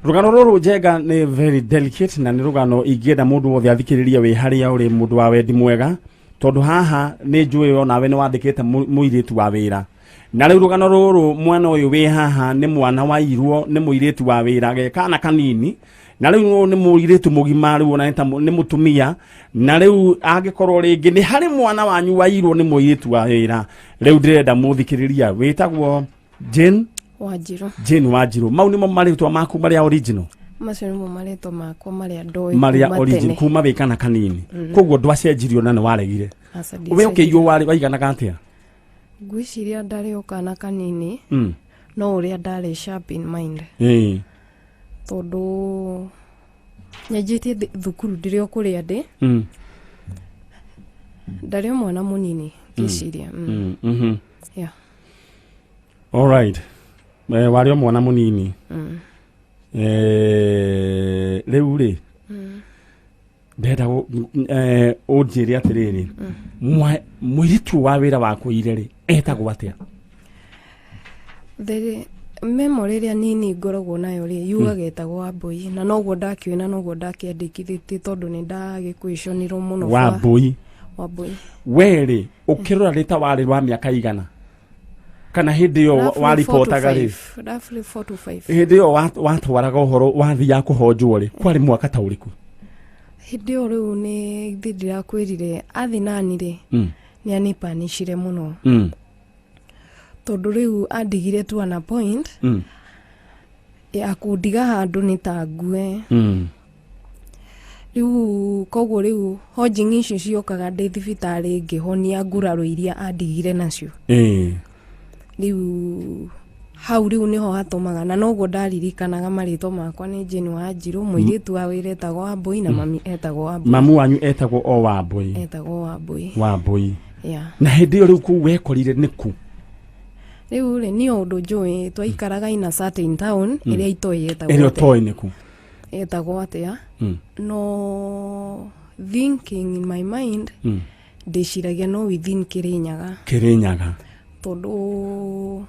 Rũgano rũrũ njenga nĩ very delicate, na nĩ rũgano ingĩenda mũndũ wothe athikĩrĩrie wĩ harĩa ũrĩ, mũndũ wa wendi mwega. Tondũ haha nĩ njũĩ onawe nĩ wandĩkĩte mũirĩtu wa wĩra. Na rĩu rũgano rũrũ mwana ũyũ wĩ haha nĩ mwana wairwo nĩ mũirĩtu wa wĩra ge kana kanini. Na rĩu ũyũ nĩ mũirĩtu mũgima rĩu ona nĩ mũtumia. Na rĩu angĩkorwo rĩngĩ nĩ harĩ mwana wanyu wairwo nĩ mũirĩtu wa wĩra. Rĩu ndĩrenda mũthikĩrĩria wĩtagwo Jane Wanjiru. Jane Wanjiru. Mau nĩmo marĩtwa maku marĩa original? Macio nĩmo marĩtwa makwa marĩa ndoĩ marĩa kuma original tene. kuma wĩ kana kanini. Koguo ndwacenjirio na nĩ waregire. Aca We ndiacenjirie. ũkĩiywo warĩ waiganaga atĩa? Ngwĩciria ndarĩ o kana kanini no ũrĩa ndarĩ sharp in mind. Tondũ nyanjĩtie thukuru ndĩrĩ o kũrĩa ndĩ. Ndarĩ o mwana mũnini ngĩciria. Yeah. All right. Warĩ o mwana mũnini. Rĩu rĩ ndĩrenda ũnjĩre atĩrĩrĩ, mũirĩtu wa wĩra wakũire rĩ etagwo atĩa? The memory ĩrĩa nini ngoragwo nayo rĩ yugaga etagwo Wambũi, na noguo ndakĩũĩ na noguo ndakĩandĩkithĩtie tondũ nĩ ndagĩkwĩconirwo mũno. Wambũi. Wambũi. We rĩ ũkĩrora rĩ ta warĩ wa mĩaka igana kana hĩndĩ ĩyo Roughly waripotaga rĩ? 4 to 5. Roughly 4 to 5. Hĩndĩ ĩyo watwaraga ũhoro wathiaga kũhonjwo rĩ kwarĩ mwaka ta ũrĩkũ? Hĩndĩ ĩyo rĩu nĩ thĩ ndĩrakwĩrire athi nani rĩ nĩ anipanicire mũno. Tondũ rĩu andigire tu ana point ya kũndiga handũ nĩ ta ngue. Rĩu koguo rĩu hodging icio ciokaga ndĩ thibitarĩ ngĩhonia nguraro iria andigire nacio. Rĩu hau rĩu nĩho hatũmaga na noguo ndaririkanaga marĩtwa makwa nĩ Jane Wanjiru, mũirĩtu wa wĩra etagwo Wambũi na mami etagwo Wambũi. Mamu wanyu etagwo o Wambũi? Etagwo Wambũi. Wambũi. Yeah. Na hĩndĩ ĩyo rĩu kũu wekorire nĩ kũ? Rĩu rĩ niĩ ũndũ njũĩ twaikaraga in a certain town ĩrĩa itoĩ etagwo Ĩrĩa atĩa. ũtoĩ nĩ kũ? Etagwo atĩa. No thinking in my mind ndĩciragia no within Kĩrĩnyaga. Kĩrĩnyaga. Tondũ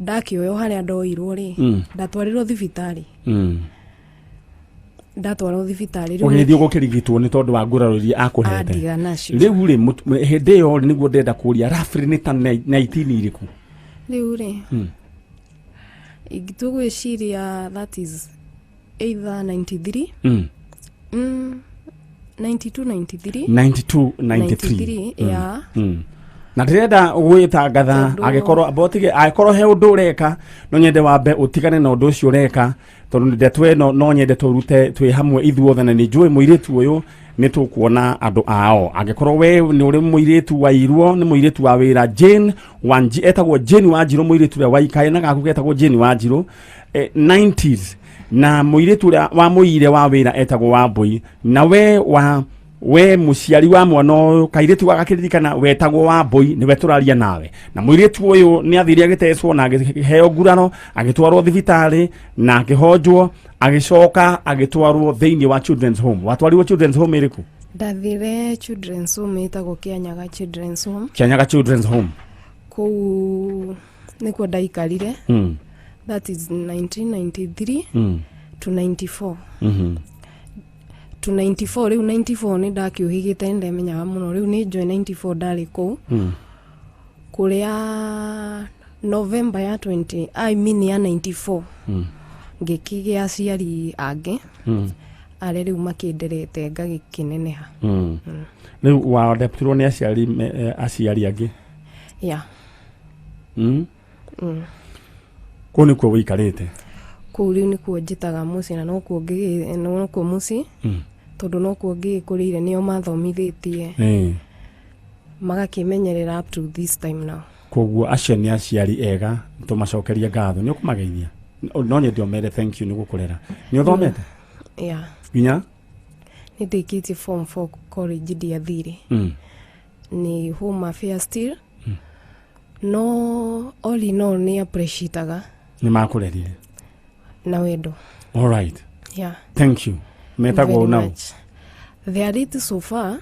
ndakĩoywo harĩa ndoirwo rĩ ndatwarirwo thibitarĩ. Ndatwarwo thibitarĩ rĩu Ũgĩthiĩ gũkĩrigitwo nĩ tondũ wa nguraro iria akũhete. Andiga nacio. Rĩu rĩ hĩndĩ ĩyo rĩ nĩguo ndĩrenda kũria roughly nĩ ta 19 irĩkũ? Rĩu rĩ tũgwĩciria that is either 93 92 93 92 93. 93, yeah. Na ndĩrenda gwĩtangatha angĩkorwo amba ũtige, angĩkorwo he ũndũ ũreka no nyende wambe ũtigane na ũndũ ũcio ũreka tondũ ndeto ĩno no nyende tũrute twĩ hamwe ithuothe na nĩ njũĩ mũirĩtu ũyũ nĩ tũkuona andũ ao. Angĩkorwo we nĩ ũrĩ mũirĩtu wairwo nĩ mũirĩtu wa wĩra Jane Wanji, etagwo Jane Wanjiru, mũirĩtu ũrĩa waikae na gaku getagwo Jane Wanjiru, 90s, na mũirĩtu ũrĩa wa mũire wa wĩra etagwo Wambũi, na we wa we mũciari wa mwana ũyũ kairĩtu gagakĩririkana wetagwo Wambũi nĩwe tũraria nawe. Na mũirĩtu ũyũ nĩ athire agĩtecwo na agĩheo nguraro, agĩtwarwo thibitarĩ na akĩhonjwo, agĩcoka agĩtwarwo thĩinĩ wa children's home. Watwarirwo children's home ĩrĩkũ? Ndathire children's home ĩtagwo Kĩanyaga Children's Home. Kĩanyaga Children's Home. Kũu nĩkuo ndaikarire. That is 1993 to 94. To 94 rĩu 94 nĩ ndakĩũhĩgĩte nĩ ndemenyaga mũno rĩu nĩ njũĩ 94 ndarĩ kũu. Kũrĩa November ya 20 I mean ya 94 ngĩkĩgĩa aciari angĩ arĩa rĩu makĩnderete ngagĩkĩneneha. Rĩu wadeptirwo nĩ aciari aciari angĩ? Yeah. Kũu nĩkuo wĩikarĩte? Kũu rĩu nĩkuo njĩtaga mũciĩ na nokuo nokuo mũciĩ tondũ nokuo ngĩgĩkũrĩire nĩo mathomithĩtie magakĩmenyerera up to this time now. Koguo acio nĩ aciari ega, tũmacokerie ngatho. Nĩ ũkũmageithia? No nyende ũmere thank you nĩ gũkũrera. Nĩ ũthomete? Yeah. Nginya? Nĩ ndĩkĩtie form 4 college ndiathire. Ni home affairs still. No all in all nĩ appreciataga. Nĩ makũrerire. Na wendo. All right. Yeah. Thank you. Metagwo Very nao. much. They are it so far.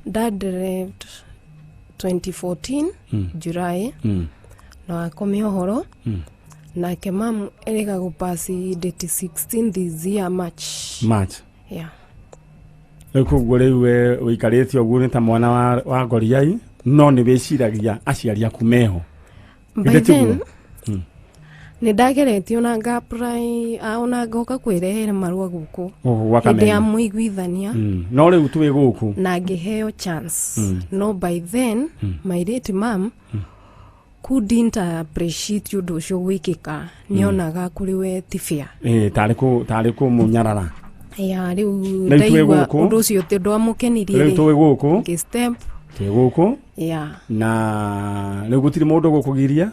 Dad left 2014 July. Na akome ũhoro. Nake mam erĩga gũpasi date 16 this year March. March. Yeah. Rĩu koguo rĩu we ũikarĩte ũguo nĩ ta mwana wa ngoriai, no nĩ wĩciragia aciari aku meho. By Githĩ tiguo? then nĩ ndageretie ona nga apply ona ngoka kwĩrehere marũa gũkũ Gũkũ gwa hĩndĩ ya Kameme. mũiguithania. No rĩu twĩ gũkũ. Na ngĩheo chance. No by then my late mom couldn't appreciate ũndũ ũcio gwĩkĩka, nĩonaga kũrĩ we ti fair. Ĩĩ, tarĩ kũmũnyarara. Ya rĩu Rĩu twĩ ndaigua gũkũ. ũndũ ũcio ti ũndũ wamũkenirie. Rĩu twĩ gũkũ. Ngĩ step. Twĩ gũkũ. Ya. Na rĩu gũtirĩ mũndũ gũkũgiria.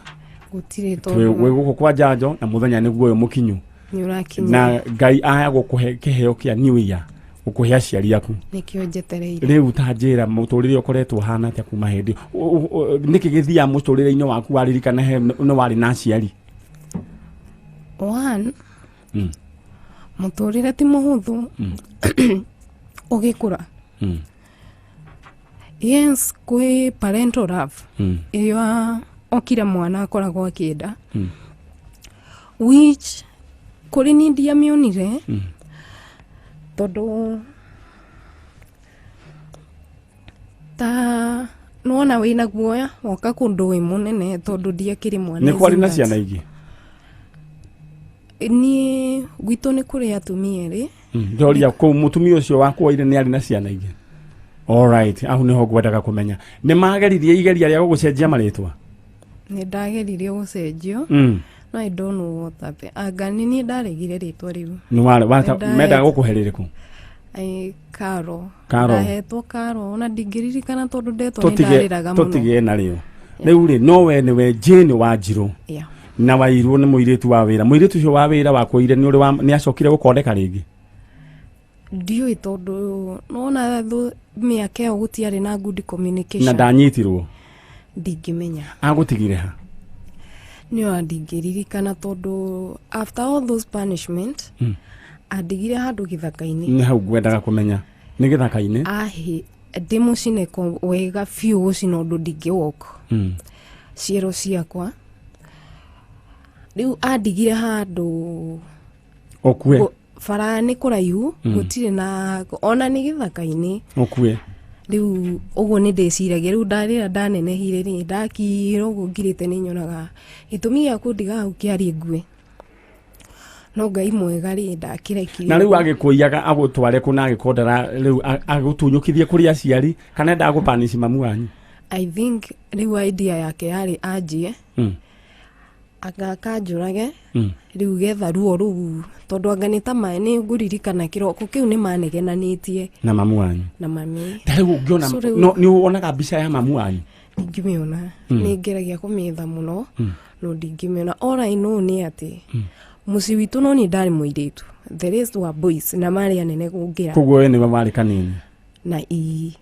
Gũtirĩ. Twĩ Tondũ gwĩ gũkũ kwa njanjo na mũthenya nĩguo ũyũ mũkinyu. Nĩ ũrakinya. Na Ngai aya gũkũhe kĩheo kĩa new year, gũkũhe aciari aku. Nĩkĩo njetereire. Rĩu ta njĩra mũtũrĩre ũkoretwo ũhana atĩa kuma hĩndĩ nĩkĩ gĩthiaga mũtũrĩre-inĩ waku waririkana he nĩ warĩ na aciari? One, mũtũrĩre ti mũhũthũ ũgĩkũra. Yes, kwĩ parental love ĩrĩa okire mwana akoragwo akĩenda, which kũrĩ niĩ ndiamĩonire, tondũ ta nĩwona wĩna guoya woka kũndũ wĩ mũnene, tondũ ndiakĩrĩ mwana. Nĩ kwarĩ na as in that. ciana ingĩ? Niĩ gwitũ nĩ kũrĩ atumia erĩ. Ndoria kũu mũtumia ũcio wakuoire nĩ arĩ na ciana ingĩ? Alright, hau nĩho ngwendaga kũmenya. Nĩ mageririe igeria rĩa gũgũcenjia marĩtwa? Nĩ ndageririe gũcenjio, no I don't know what happened. Anga nĩ niĩ ndaregire rĩtwa rĩu. Nĩ warĩ Nĩ mendaga gũkũhe rĩrĩkũ? Ai, Karo. Karo. Ndahetwo Karo, ona ndingĩririkana tondũ ndetwo nĩ Tũtige ndarĩraga mũno. tũtige narĩo rĩu rĩ, no we nĩwe Jane wa Njirũ na wairwo nĩ mũirĩtu wa wĩra. Mũirĩtu ũcio wa wĩra wakuoire nĩ ũrĩ nĩ acokire gũkondeka rĩngĩ? Ndiũĩ, tondũ nona mĩaka ĩyo gũtiarĩ na good communication. Na ndanyitirwo? Ndingĩmenya. Agũtigire ha? Nĩo ndingĩririkana, tondũ after all those punishment andigire handũ gĩthaka-inĩ. Nĩ hau ngwendaga kũmenya, nĩ gĩthaka-inĩ? Ahĩ ndĩmũcine wega biũ, gũcina ũndũ ndingĩwalk ciero ciakwa. Rĩu andigire handũ Ũkue. Bara nĩ kũraihu, gũtirĩ na ona nĩ gĩthaka-inĩ. Ũkue. Rĩu ũguo nĩ ndĩciragia rĩu ndarĩra ndanenehire rĩ, ndakira ũguo ngirĩte, nĩ nyonaga gĩtũmi gĩa kũndiga hau kĩarĩ ngue, no Ngai mwega rĩ, ndakĩrekire. Na rĩu agĩkũiyaga agũtware kũ na agĩkondera rĩu agũtunyũkithie kũrĩ aciari, kana endaga gũpanici mamu wanyu? I think rĩu idea yake yarĩ anjie anga akanjũrage. Rĩu getha ruo rũu, tondũ anga nĩ ta maĩ nĩ ngũririkana kĩroko kĩu nĩ manegenanĩtie. Na mamu wanyu? Na mami. Ta rĩu ũngĩona So rĩu- no nĩ wonaga mbica ya mamu wanyu? Ndingĩmĩona. Nĩ ngeragia kũmĩetha mũno, no ndingĩmĩona. All I know nĩ atĩ mũciĩ witũ no niĩ ndarĩ mũirĩtu, the rest were boys na marĩ anene kũngĩra. Koguo we nĩwe warĩ kanini? Na ii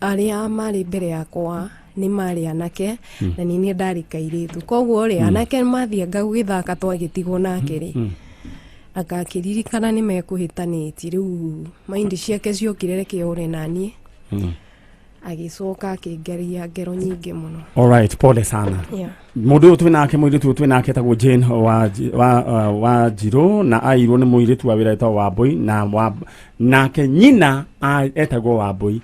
arĩa marĩ mbere yakwa nĩ marĩ anake, na nĩ niĩ ndarĩ kairĩtu. Koguo rĩ, anake mathianga gũgĩthaka, twagĩtigwo nake rĩ, agakĩririkana nĩ mekũhĩtanĩtie. Rĩu maindi ciake ciokire reke ore naniĩ, agĩcoka akĩngeria ngero nyingĩ mũno. Alright, pole sana. Mũndũ ũyũ twĩ nake, mũirĩtu ũyũ twĩ nake etagwo Jane wa Njirũ, na airwo nĩ mũirĩtu wa wĩra etagwo Wambũi, na nake nyina etagwo Wambũi,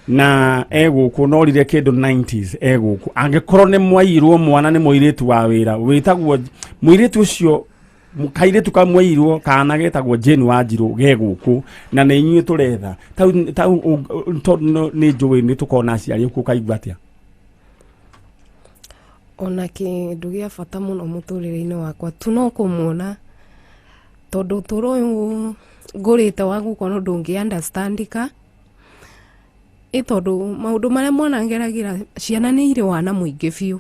na egũkũ norire kĩndũ 90s egũkũ. Angĩkorwo nĩ mwairwo mwana nĩ mũirĩtu wa wĩra wĩtagwo mũirĩtu ũcio, kairĩtu kamwairwo kana getagwo Jane wa Njirũ ge gũkũ, na nĩ inyuĩ tũretha tau tondũ nĩ njũĩ nĩ tũkona aciari ũkũ, kaigua atĩa? Ona kĩndũ gĩa bata mũno mũtũrĩre-inĩ wakwa tu no kũmuona, tondũ ũtũũro ũyũ ngũrĩte wa gũkorwo ndũngĩ understandika ĩ, tondũ maũndũ marĩa mwana ngeragĩra, ciana nĩ irĩ wana mũingĩ biũ.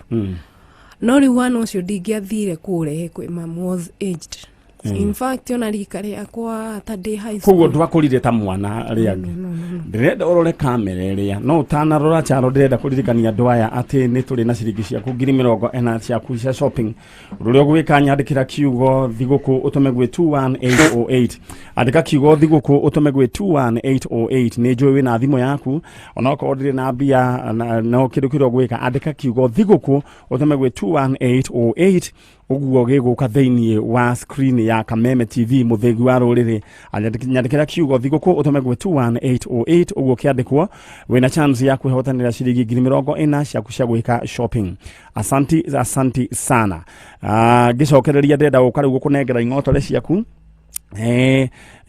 No rĩu wana ũcio ndingĩathire kũũrehe kwĩ mum was aged. In fact, ona rika rĩakwa ta ndĩ high Koguo school. ndwakũrire ta mwana arĩa angĩ? No. Ndĩrenda ũrore kamera ĩrĩa, no ũtanarora charo, ndĩrenda kũririkania andũ aya atĩ nĩ tũrĩ na ciringi ciaku 40,000 ciaku cia shopping. Ũndũ ũrĩa ũgwĩka, nyandĩkĩra kiugo thigũkũ ũtũme gwĩ 21808. Andĩka kiugo thigũkũ ũtũme gwĩ 21808. Nĩ njũĩ wĩna thimũ yaku, onokorwo ndĩrĩ na mbia no kĩndũ kĩrĩa ũgwĩka, andĩka kiugo thigũkũ ũtũme gwĩ 21808. Ũguo gĩgũka thĩinĩ wa screen ya Kameme TV mũthĩgi wa rũrĩrĩ. Nyandĩkĩra kiugo thigũkũ ũtũme gwĩ 21808 ũguo kĩandĩkwo wĩna chance ya kwĩhotanĩra ciringi 40,000 ciaku cia gwĩka shopping. Asanti, asanti sana. Ngĩcokereria ndĩrenda gũka rĩu gũkũnengera ing'otore ciaku.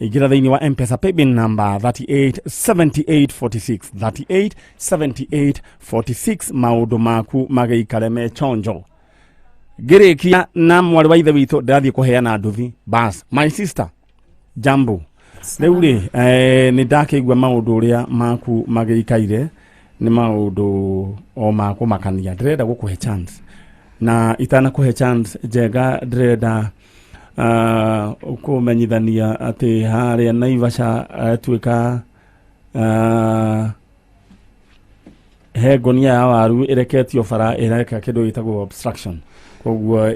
Ingĩra thĩinĩ wa M-Pesa paybill number 387846 387846 maũndũ maku magĩikare me chonjo. Ngĩrĩkia na mwarĩ wa ithe witũ ndĩrathiĩ kũheana nduthi. Bas, my sister, jambo. Rĩu rĩ, nĩ ndakĩigua maũndũ ũrĩa maku magĩikaire nĩ maũndũ o ma kũmakania. Ndĩrenda gũkũhe chance na itanakũhe chance njega ndĩrenda kũmenyithania atĩ harĩa Naivasha tuĩka he ngonia ya waru ĩreketio bara ĩreka kĩndũ gĩtagwo obstruction, koguo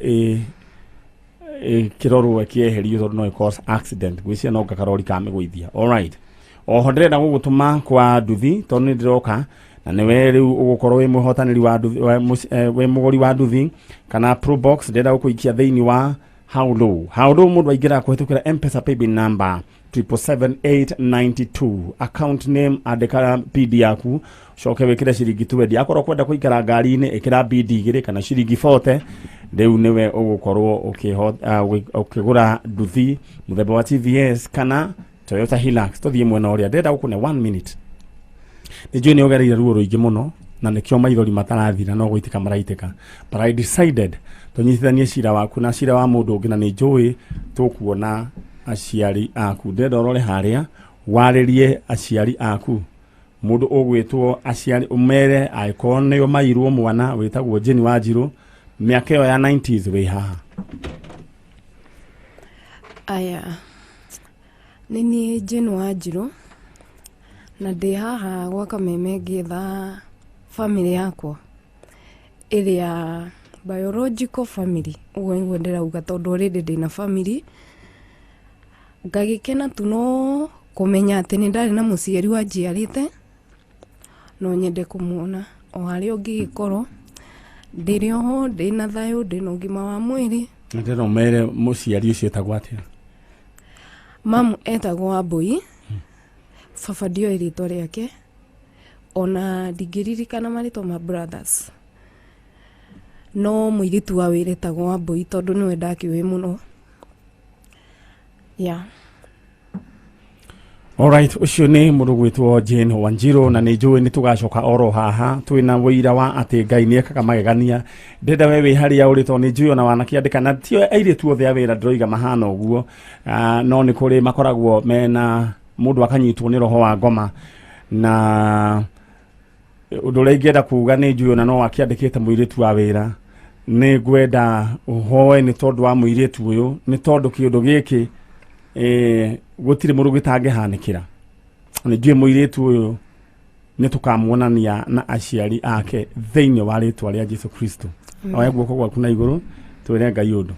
ĩkĩrorwo ĩkĩeherio tondũ no ĩ cause accident. Gwĩciria no gakarori kamĩgũithia. Alright, oho ndĩrenda gũgũtũma kwa nduthi tondũ nĩ ndĩroka na nĩwe rĩu ũgũkorwo wĩ mũhotanĩri wa nduthi, wĩ mũgũri wa nduthi kana Probox. Ndĩrenda gũkũikia thĩinĩ wa how low. How low mũndũ aingĩraga kũhĩtũkĩra M-Pesa paybill number 777892, account name andĩka PD yaku, coke wĩkĩre ciringi 20. Akorwo kwenda kũikara ngari-inĩ ĩkĩra BD 2 kana ciringi 40. Rĩu nĩwe ũgũkorwo ũkĩgũra nduthi mũthemba wa TVS kana Toyota Hilux. Tũthiĩ mwena ũrĩa ndĩrenda gũkũne 1 minute. Nĩ njũĩ nĩ ũgereire ruo rũingĩ mũno na nĩkĩo maithori matarathira no gũitĩka maraitĩka, but I decided tũnyitithanie cira waku na cira wa mũndũ ũngĩ, na nĩ njũĩ tũkuona aciari aku. Ndĩrenda ũrore harĩa warĩrie aciari aku, mũndũ ũgwĩtwo aciari ũmere angĩkorwo nĩo mairwo mwana wĩtagwo Jane Wanjiru mĩaka ĩyo ya 90s wĩ haha. Aya, nĩ niĩ Jane Wanjiru na ndĩ haha gwa Kameme ngĩetha family yakwa ĩrĩa biological family, ũguo nĩguo ndĩrauga tondũ already ndĩna family. Ngagĩkena tu no kũmenya atĩ nĩ ndarĩ na mũciari wanjiarĩte, no nyende kũmuona o harĩa ũngĩgĩkorwo. Ndĩrĩ oho, ndĩna thayũ, ndĩna ũgima wa mwĩrĩ. Ndĩrenda ũmere mũciari ũcio etagwo atĩa. Mamu etagwo Wambui, baba ndioĩ rĩtwa rĩake, ona ndingĩririkana marĩtwa ma brothers, no mũirĩtu wa wĩra etagwo Wambui tondũ nĩwe ndakĩũĩ mũno. Yeah. Alright, ũcio nĩ mũndũ gwĩtwo Jane Wanjiru na nĩ njũĩ nĩ tũgacoka oro haha twĩna wĩira wa atĩ Ngai nĩ ekaga magegania. Ndĩrenda we wĩ harĩa ũrĩ tondũ nĩ njũĩ ona wanakĩandĩka na tio airĩtu othe a wĩra ndĩroiga mahana ũguo, no nĩ kũrĩ makoragwo mena mũndũ akanyitwo nĩ roho wa ngoma, na ũndũ ũrĩa ingĩenda kuga nĩ njũĩ ona no wakĩandĩkĩte mũirĩtu wa wĩra. Nĩ ngwenda ũhoe nĩ tondũ wa mũirĩtu ũyũ, nĩ tondũ kĩũndũ gĩkĩ gũtirĩ mũndũ gĩtangĩhanĩkĩra. Nĩ njũĩ mũirĩtu ũyũ nĩ tũkamuonania na aciari ake thĩinĩ wa rĩtwa rĩa Jesu Kristo. Oya guoko gwaku na igũrũ twĩre Ngai ũndũ.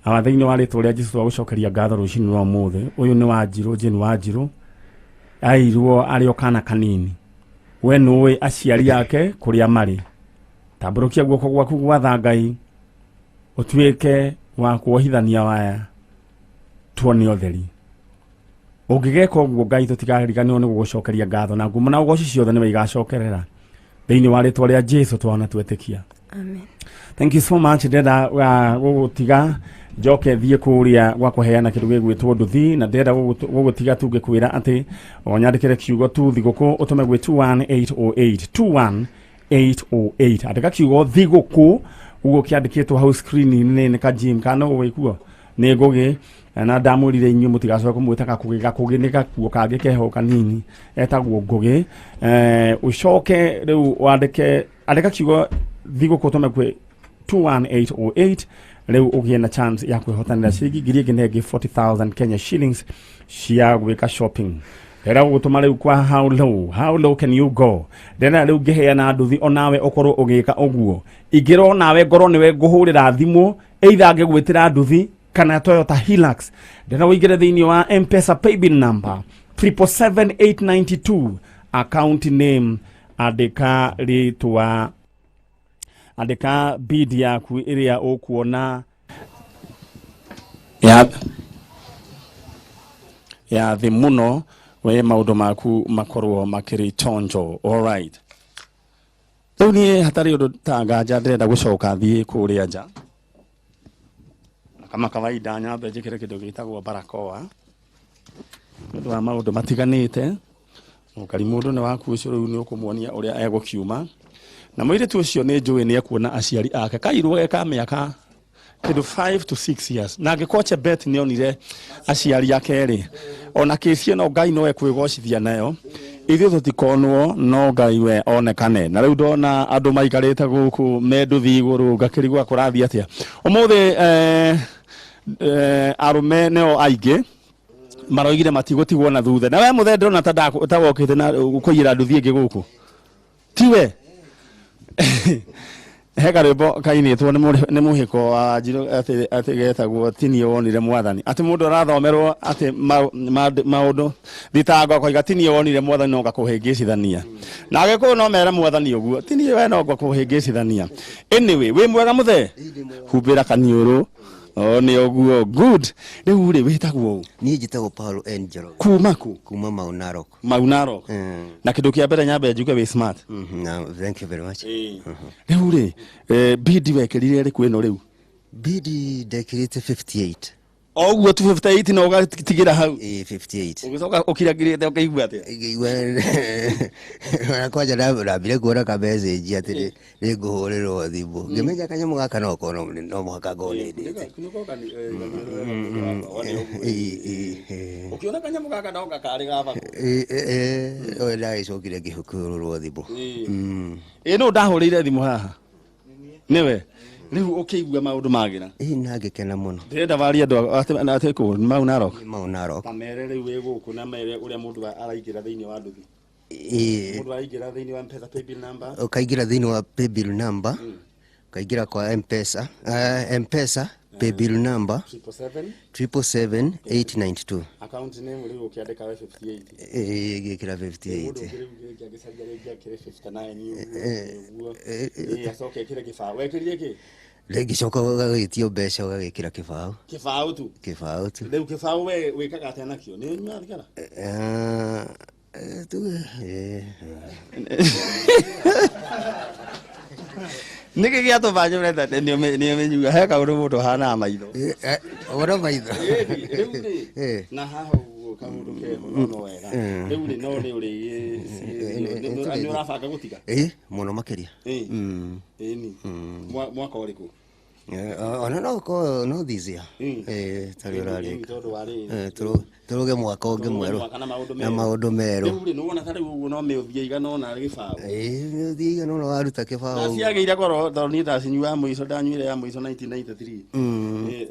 Awa thĩinĩ wa rĩtwa rĩa Jesu twagũcokeria ngatho rũcinĩ rwa ũmũthĩ. Ũyũ nĩ Wanjiru, Jane Wanjiru, airwo arĩ o kana kanini. We nĩũĩ aciari ake kũrĩa marĩ. Tambũrũkia guoko gwaku gwatha Ngai ũtuĩke wa kuohithania waya tuone ũtheri. Ũngĩgeka ũguo Ngai tũtikariganĩrwo nĩ gũgũcokeria ngatho na ngumo na ũgoci ciothe nĩwe igacokerera thĩinĩ wa rĩtwa rĩa Jesu twana twetĩkia. Amen. Thank you so much. Ndĩrenda gũgũtiga njoke thiĩ kũrĩa gwa kũheana kĩndũ gĩgwĩtwo nduthi, na ndĩrenda gũgũtiga tu ngĩkwĩra atĩ o nyandĩkĩre kiugo tu thigũkũ ũtũme gwĩ 21808 21808. Andĩka kiugo thigũkũ ũguo kĩandĩkĩtwo hau screen-inĩ nĩ ka Jim kana ũĩ kuo nĩ Ngũgĩ, na ndamwĩrire inyuĩ mũtigacoke kũmwĩta Gakũgĩ. Gakũgĩ nĩ gakuo kangĩ keho kanini etagwo Ngũgĩ. Ũcoke rĩu wandĩke, andĩka kiugo thigũkũ ũtũme kwĩ 21808 rĩu ũgĩe na chance ya kwĩhotanĩra ciringi ngiri ĩngĩ na ĩngĩ 40,000 Kenya shillings cia gwĩka shopping. Ndĩrenda gũgũtũma rĩu kwa how low, how low can you go. Ndĩrenda rĩu ngĩheana nduthi onawe ũkorwo ũgĩka ũguo. Ingĩrwo nawe ngorwo nĩwe ngũhũrĩra thimũ either ngĩgwĩtĩra nduthi kana Toyota Hilux. Ndĩrenda ũingĩre thĩinĩ wa M-Pesa paybill number 777892, account name andĩka rĩtwa, andĩka bid yaku ĩrĩa ũkuona Ya thĩ mũno we maũndũ maku makorwo makĩrĩ chonjo. Alright, rĩu niĩ hatarĩ ũndũ ta nganja ndĩrenda gũcoka thiĩ kũrĩa nja na kama kawaida nyambe njĩkĩre kĩndũ gĩtagwo barakoa nĩ ũndũ wa maũndũ matiganĩte. Ũkari mũndũ nĩ waku ũcio rĩu nĩ ũkũmuonia ũrĩa egũkiuma na mũirĩtu ũcio nĩ njũĩ nĩ ekuona aciari ake kairwo ge ka mĩaka kĩndũ 5 to 6 years na angĩkorwo Chebet nĩ onire aciari ake rĩ ona kĩci ĩno Ngai no ekwĩgocithia nayo ithuĩ tũtikonwo no Ngai we onekane. Na rĩu ndona andũ maikarĩte gũkũ me nduthi igũrũ ngakĩrigwo kũrathiĩ atĩa ũmũthĩ. Arũme nĩo aingĩ maroigire matigũtigwo na thutha na we mũthee ndĩrona ta wokĩte na kũiyĩra nduthi ĩngĩ gũkũ tiwe. He karwĩmbo kainĩtwo nĩ mũhĩko wa Njirũ atĩ getagwo tinie wonire mwathani, atĩ mũndũ arathomerwo atĩ maũndũ thitango akoiga tinie wonire mwathani no ngakũhĩngĩcithania na agĩkũyũ no mere mwathani ũguo tinie we no ngakũhĩngĩcithania. Anyway, wĩ mwega mũthee, humbĩra kaniũrũ o nĩ ũguo. Good. Rĩu rĩ wĩtagwo ũ? Niĩ njĩtagwo Paul N. Njoroge. Kuma kũ? Kuma Mau Narok. Mau Narok. Na kĩndũ kĩa mbere nyambe njuge wĩ smart. No, thank you very much. Rĩu rĩ bidi wekĩrire rĩkũ ĩno rĩu? Bidi ndekĩrĩte 58. O ũguo tu 58 na ũgatigĩra hau? Ĩĩ, 58. Ũgĩcoka ũkiragĩrĩte ũkĩigua atĩa? Ngĩigua ona kwanja ndambire kuona ka message atĩ nĩ ngũhũrĩrwo thimũ, ngĩmenya kanyamũ gaka no korwo no mũhaka ngorwo nĩndĩte. Ũkĩona kanyamũ gaka no gakarĩ ga bata. Ndagĩcokire ngĩhũrĩrwo thimũ. Ĩ nũ ndahũrĩire thimũ haha? Nĩwe rĩu ũkĩigua maũndũ magĩra? Ĩ na ngĩkena mũno. Ndĩrenda warie andũ atĩ kũ Mau Narok. Mau Narok. Ta mere rĩu wĩ gũkũ na mere ũrĩa mũndũ araingĩra thĩinĩ wa nduthi. Mũndũ araingĩra thĩinĩ wa Mpesa paybill number. Ũkaingĩra thĩinĩ wa paybill number, ũkaingĩra kwa Mpesa, Mpesa paybill number 777 777 892. Account name rĩu ũkĩandĩka we 58. Ĩ ngĩkĩra Mũndũ 58. ũngĩ rĩu rĩngĩ angĩcaria rĩngĩ akĩre 59 ũguo ũguo. Ĩ acoke ekĩre kĩbaũ. Wekĩrire kĩ? Rĩngĩcoka ũgagĩtio mbeca ũgagĩkĩra kĩbaũ. Kĩbaũ tu. Kĩbaũ tu. Rĩu kĩbaũ we wĩkaga atĩa nakĩo? Nĩ ũnyuaga thigara? Tuge Nĩkĩ gĩatũma njũre ta nĩ ũmĩnyua? He kaũndũ mũndũ ahanaga maitho. Ũhoro maitho. Rĩu rĩ na haha ũguo kaũndũ keho no no wega. Rĩu rĩ no nĩ ũrĩ nĩ ũrabanga gũtiga? Ĩ mũno makĩria. Ĩni. Mwaka ũrĩkũ? Ona no ũkorwo no this year. Tarĩ ũrarĩka. Tondũ wa rĩrĩ. Tũrũge mwaka ũngĩ mwerũ Mwaka na maũndũ na maũndũ merũ. Rĩu rĩ nĩwona ta rĩu ũguo no mĩũthiĩ igana ũna gĩbaũ. Ĩ mĩũthiĩ igana ũna waruta kĩbaũ. Na ciagĩire goro tondũ niĩ ndacinyua mũico ndanyuire ya mũico 1993.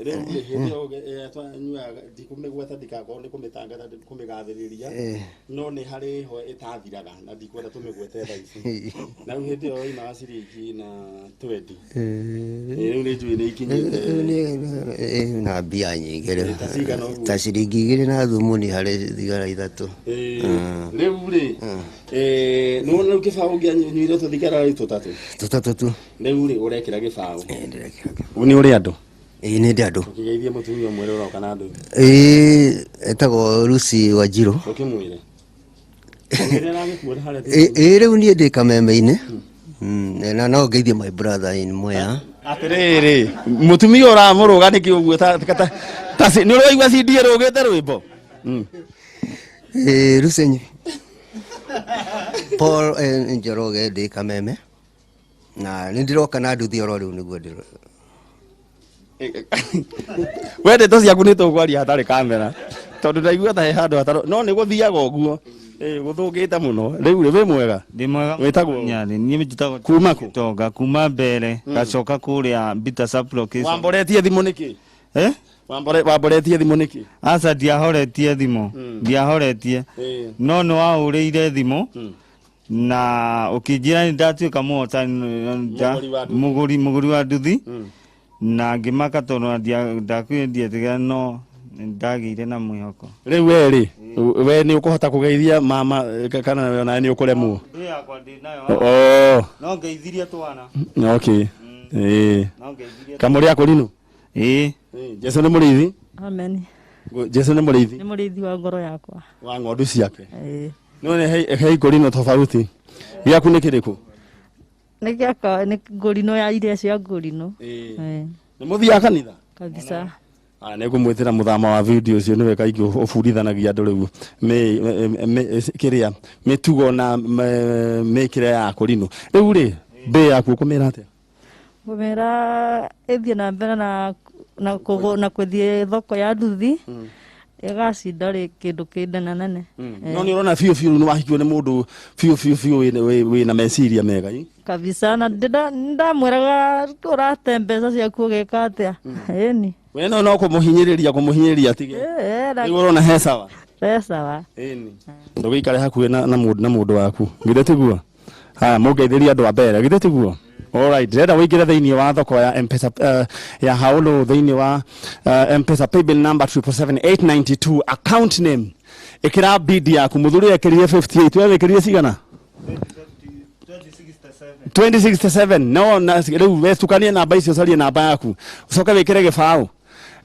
Rĩu rĩ hĩndĩ ĩyo twanyuaga ndikũmĩgweta ndikakorwo nĩ kũmĩtangatha kũmĩgathĩrĩria no nĩ harĩ ho ĩtathiraga na ndikwenda tũmĩgwete thaa ici. Na rĩu hĩndĩ ĩyo yoimaga ciringi na 20. Rĩu nĩ njũĩ nĩ ikinyĩte. Na mbia nyingĩ rĩu. Ta cigana ũguo? Ta ciringi 2 na thumuni harĩ thigara 3. Rĩu rĩ nĩwona rĩu kĩbaũ ũngĩanyuire tũthigara rĩ tũtatũ? Tũtatũ tu. Rĩu rĩ ũrekĩra gĩbaũ. Ndĩrekĩra gĩbaũ. Nĩ ũrĩ andũ? Ĩ nĩ ndĩ andũ. Ũkĩgeithie mũtumia ũmwe ũrĩa ũroka na andũ. Ĩ etagwo Lucy Wanjiru. Ũkĩmwĩre. Ĩ rĩu niĩ ndĩ kameme-inĩ na no ngeithie my brother in Mwea. Atĩrĩrĩ mũtumia ũramũrũga nĩkĩ ũguo ta nĩ ũraigua CD ĩrũgĩte rwĩmbo? Ĩ Lucy Paul Njoroge ndĩ kameme na nĩ ndĩroka na nduthi oro rĩu nĩguo ndĩro. We ndeto ciaku nĩ tũkwaria hatarĩ kamera tondũ ndaigua ta he handũ hatarĩ no nĩ gũthiaga ũguo gũthũkĩte mũno. Rĩu rĩ wĩ mwega? Ndĩ mwega. Wĩtagwo? Nyarĩ, niĩ njĩtagwo Kuma kũ? Tonga kuma Mbere gacoka kũrĩa Mbita sub-location. Wamboretie thimũ nĩkĩ? Wamboretie thimũ nĩkĩ? Aca ndiahoretie thimũ. Ndiahoretie. No nĩ wahũrĩire thimũ na ũkĩnjĩra nĩ ndatuĩka mũhotani mũgũri wa nduthi na ngĩmaka tondũ ndakwĩndietĩkĩra no ndagĩire na mwĩhoko. Rĩu we rĩ we nĩ ũkũhota kũgeithia mama kana we onawe nĩ ũkũremwo? Oh. No ngeithirie twana. Okay. Ĩ. No ngeithirie. Kamũrĩ akũrinũ? Ĩ. Jesu nĩ mũrĩithi? Amen. Jesu nĩ mũrĩithi. Nĩ mũrĩithi wa ngoro yakwa. Wa ng'ondu ciake. Ĩĩ. No nĩ he ngorino tofauti. Gĩaku nĩ kĩrĩkũ? Nĩ gĩakwa nĩ ngorino ya iria cia ngorino. Ĩĩ. Nĩ mũthiaga kanitha? Kabisa. Aya nĩ ngũmwĩtĩra mũthama wa video ũcio nĩwe kaingĩ ũbundithanagia andũ rĩu kĩrĩa mĩtugo na mĩkĩre ya kũrinũ. Rĩu rĩ mbĩ yaku ũkũmĩra atĩa? Ngũmĩra ĩthiĩ na mbere na na kũthiĩ thoko ya nduthi ĩgacinda rĩ kĩndũ kĩnene nene. No nĩ ũrona biũ biũ nĩ wahikio nĩ mũndũ biũ biũ biũ wĩna meciria mega. Kabisa na ndamwĩraga ũrate mbeca ciaku ũgĩka atĩa. Ĩni. We no kũmũhinyĩrĩria atige. Rĩu ũrona he sawa. He sawa. Ĩni. Ndũgĩikare hakuhĩ na mũndũ waku. Githĩ tiguo? Haya mũngeithĩrie andũ a mbere. Githĩ tiguo? Alright, ndĩrenda wĩingĩre thĩinĩ wa thoko ya M-Pesa ya Haulu thĩinĩ wa M-Pesa paybill number 777892 account name. Ĩkĩra bid yaku mũthuri ekĩrire 58 we wĩkĩrire cigana? 2067. No na rĩu wetukanie namba icio carie namba yaku ucoke wĩkĩre gĩbaũ.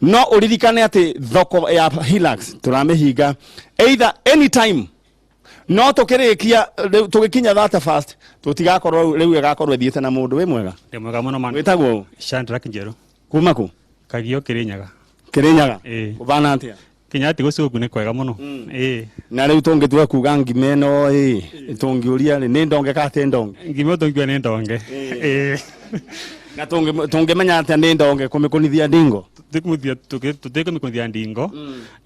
No ũririkane atĩ thoko ya Hilux tũramĩhinga either anytime no tũkĩrĩkia tũgĩkinya that fast tũtigakorwo rĩu ĩgakorwo ĩthiĩte na mũndũ. Wĩ mwega? Ndĩ mwega mũno man. Wĩtagwo ũ? Shadrack Njeru. Kuma kũ? Kagio Kĩrĩnyaga. Kĩrĩnyaga? Ĩĩ. Ũbana atĩa? Kinya ti gũcũku nĩ kwega mũno. Ĩĩ. Na rĩu tũngĩtua kuga ngima ĩno ĩ tũngĩũria rĩ nĩ ndonge kana ti ndonge? Ngima tũngiuga nĩ ndonge. Ĩĩ. Na tũngĩmenya atĩa nĩ ndonge kũmĩkũnithia ndingo? Tũtikũmĩkũnithia ndingo.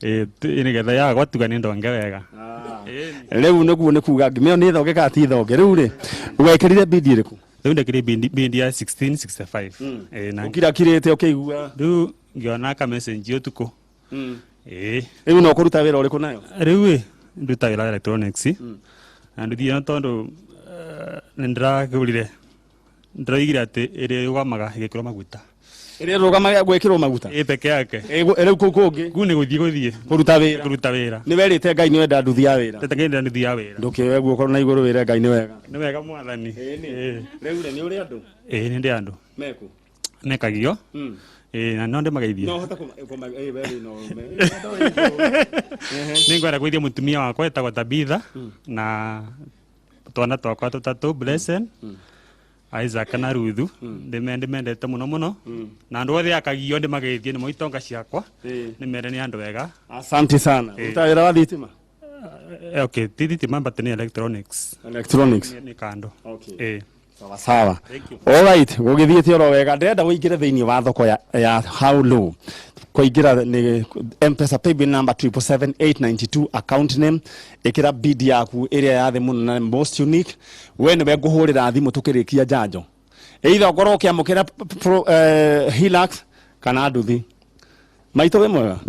Ĩĩ nĩgetha yagwa tuga nĩ ndonge wega. Rĩu nĩguo nĩ kuga ngima ĩyo nĩ thonge kana ti thonge. Rĩu rĩ wekĩrire bidi ĩrĩkũ? Rĩu ndekĩrire bindi ya 1665. Ĩĩ na ũkirakirĩte ũkĩigua? Rĩu ngĩona ka message ũtukũ. Ĩĩ. Rĩu no kũruta wĩra ũrĩkũ nayo? Rĩu ĩ nduta wĩra wa electronics. Na nduthi ĩno tondũ nĩ ndĩrakĩgũrire ndĩroigire atĩ ĩrĩa ĩrũgamaga ĩgĩkĩrwo maguta. Ĩrĩa ĩrũgamaga gwĩkĩrwo maguta? Ĩ peke yake. Rĩu kũu kũngĩ? Kũu nĩ gũthiĩ. Kũruta wĩra. Kũruta wĩra. Nĩ werĩte Ngai nĩ wenda nduthi ya wĩra? Ndete Ngai ndenda nduthi ya wĩra. Ndũkĩoe guoko na igũrũ wĩre Ngai nĩ wega. Nĩ wega mwathani. Ĩĩ. Rĩu rĩ nĩ ũrĩ andũ? Ĩĩ nĩ ndĩ andũ. Mekũ? Mekagio. Ĩĩ na no ndĩmageithie. No hote Nĩ ngwenda kũgeithia mũtumia wakwa etagwo Tabitha na twana twakwa tũtatũ Blessing, Isaac na Ruthu. Ndĩmendete mũno mũno. Na andũ othe akagio ndĩmageithie nĩmo itonga ciakwa. Nĩmende nĩ andũ ega. Asante sana. Ũruta wĩra wa thitima? Okay, ti thitima but nĩ electronics. Electronics. Nĩ kando. Okay. Ĩĩ. Sawa sawa. Thank you. All right, gũgĩthiĩte oro wega. Ndĩrenda ũingĩre thĩinĩ wa thoko ya How Low. Kũingĩra nĩ M-Pesa paybill number 777892 account name. Ĩkĩra bid yaku ĩrĩa ya thĩ mũno na most unique. We nĩwe ngũhũrĩra thimũ tũkĩrĩkia njanjo. Either ũkorwo ũkĩamũkĩra Hilux kana nduthi. Maitũ wĩ mwega?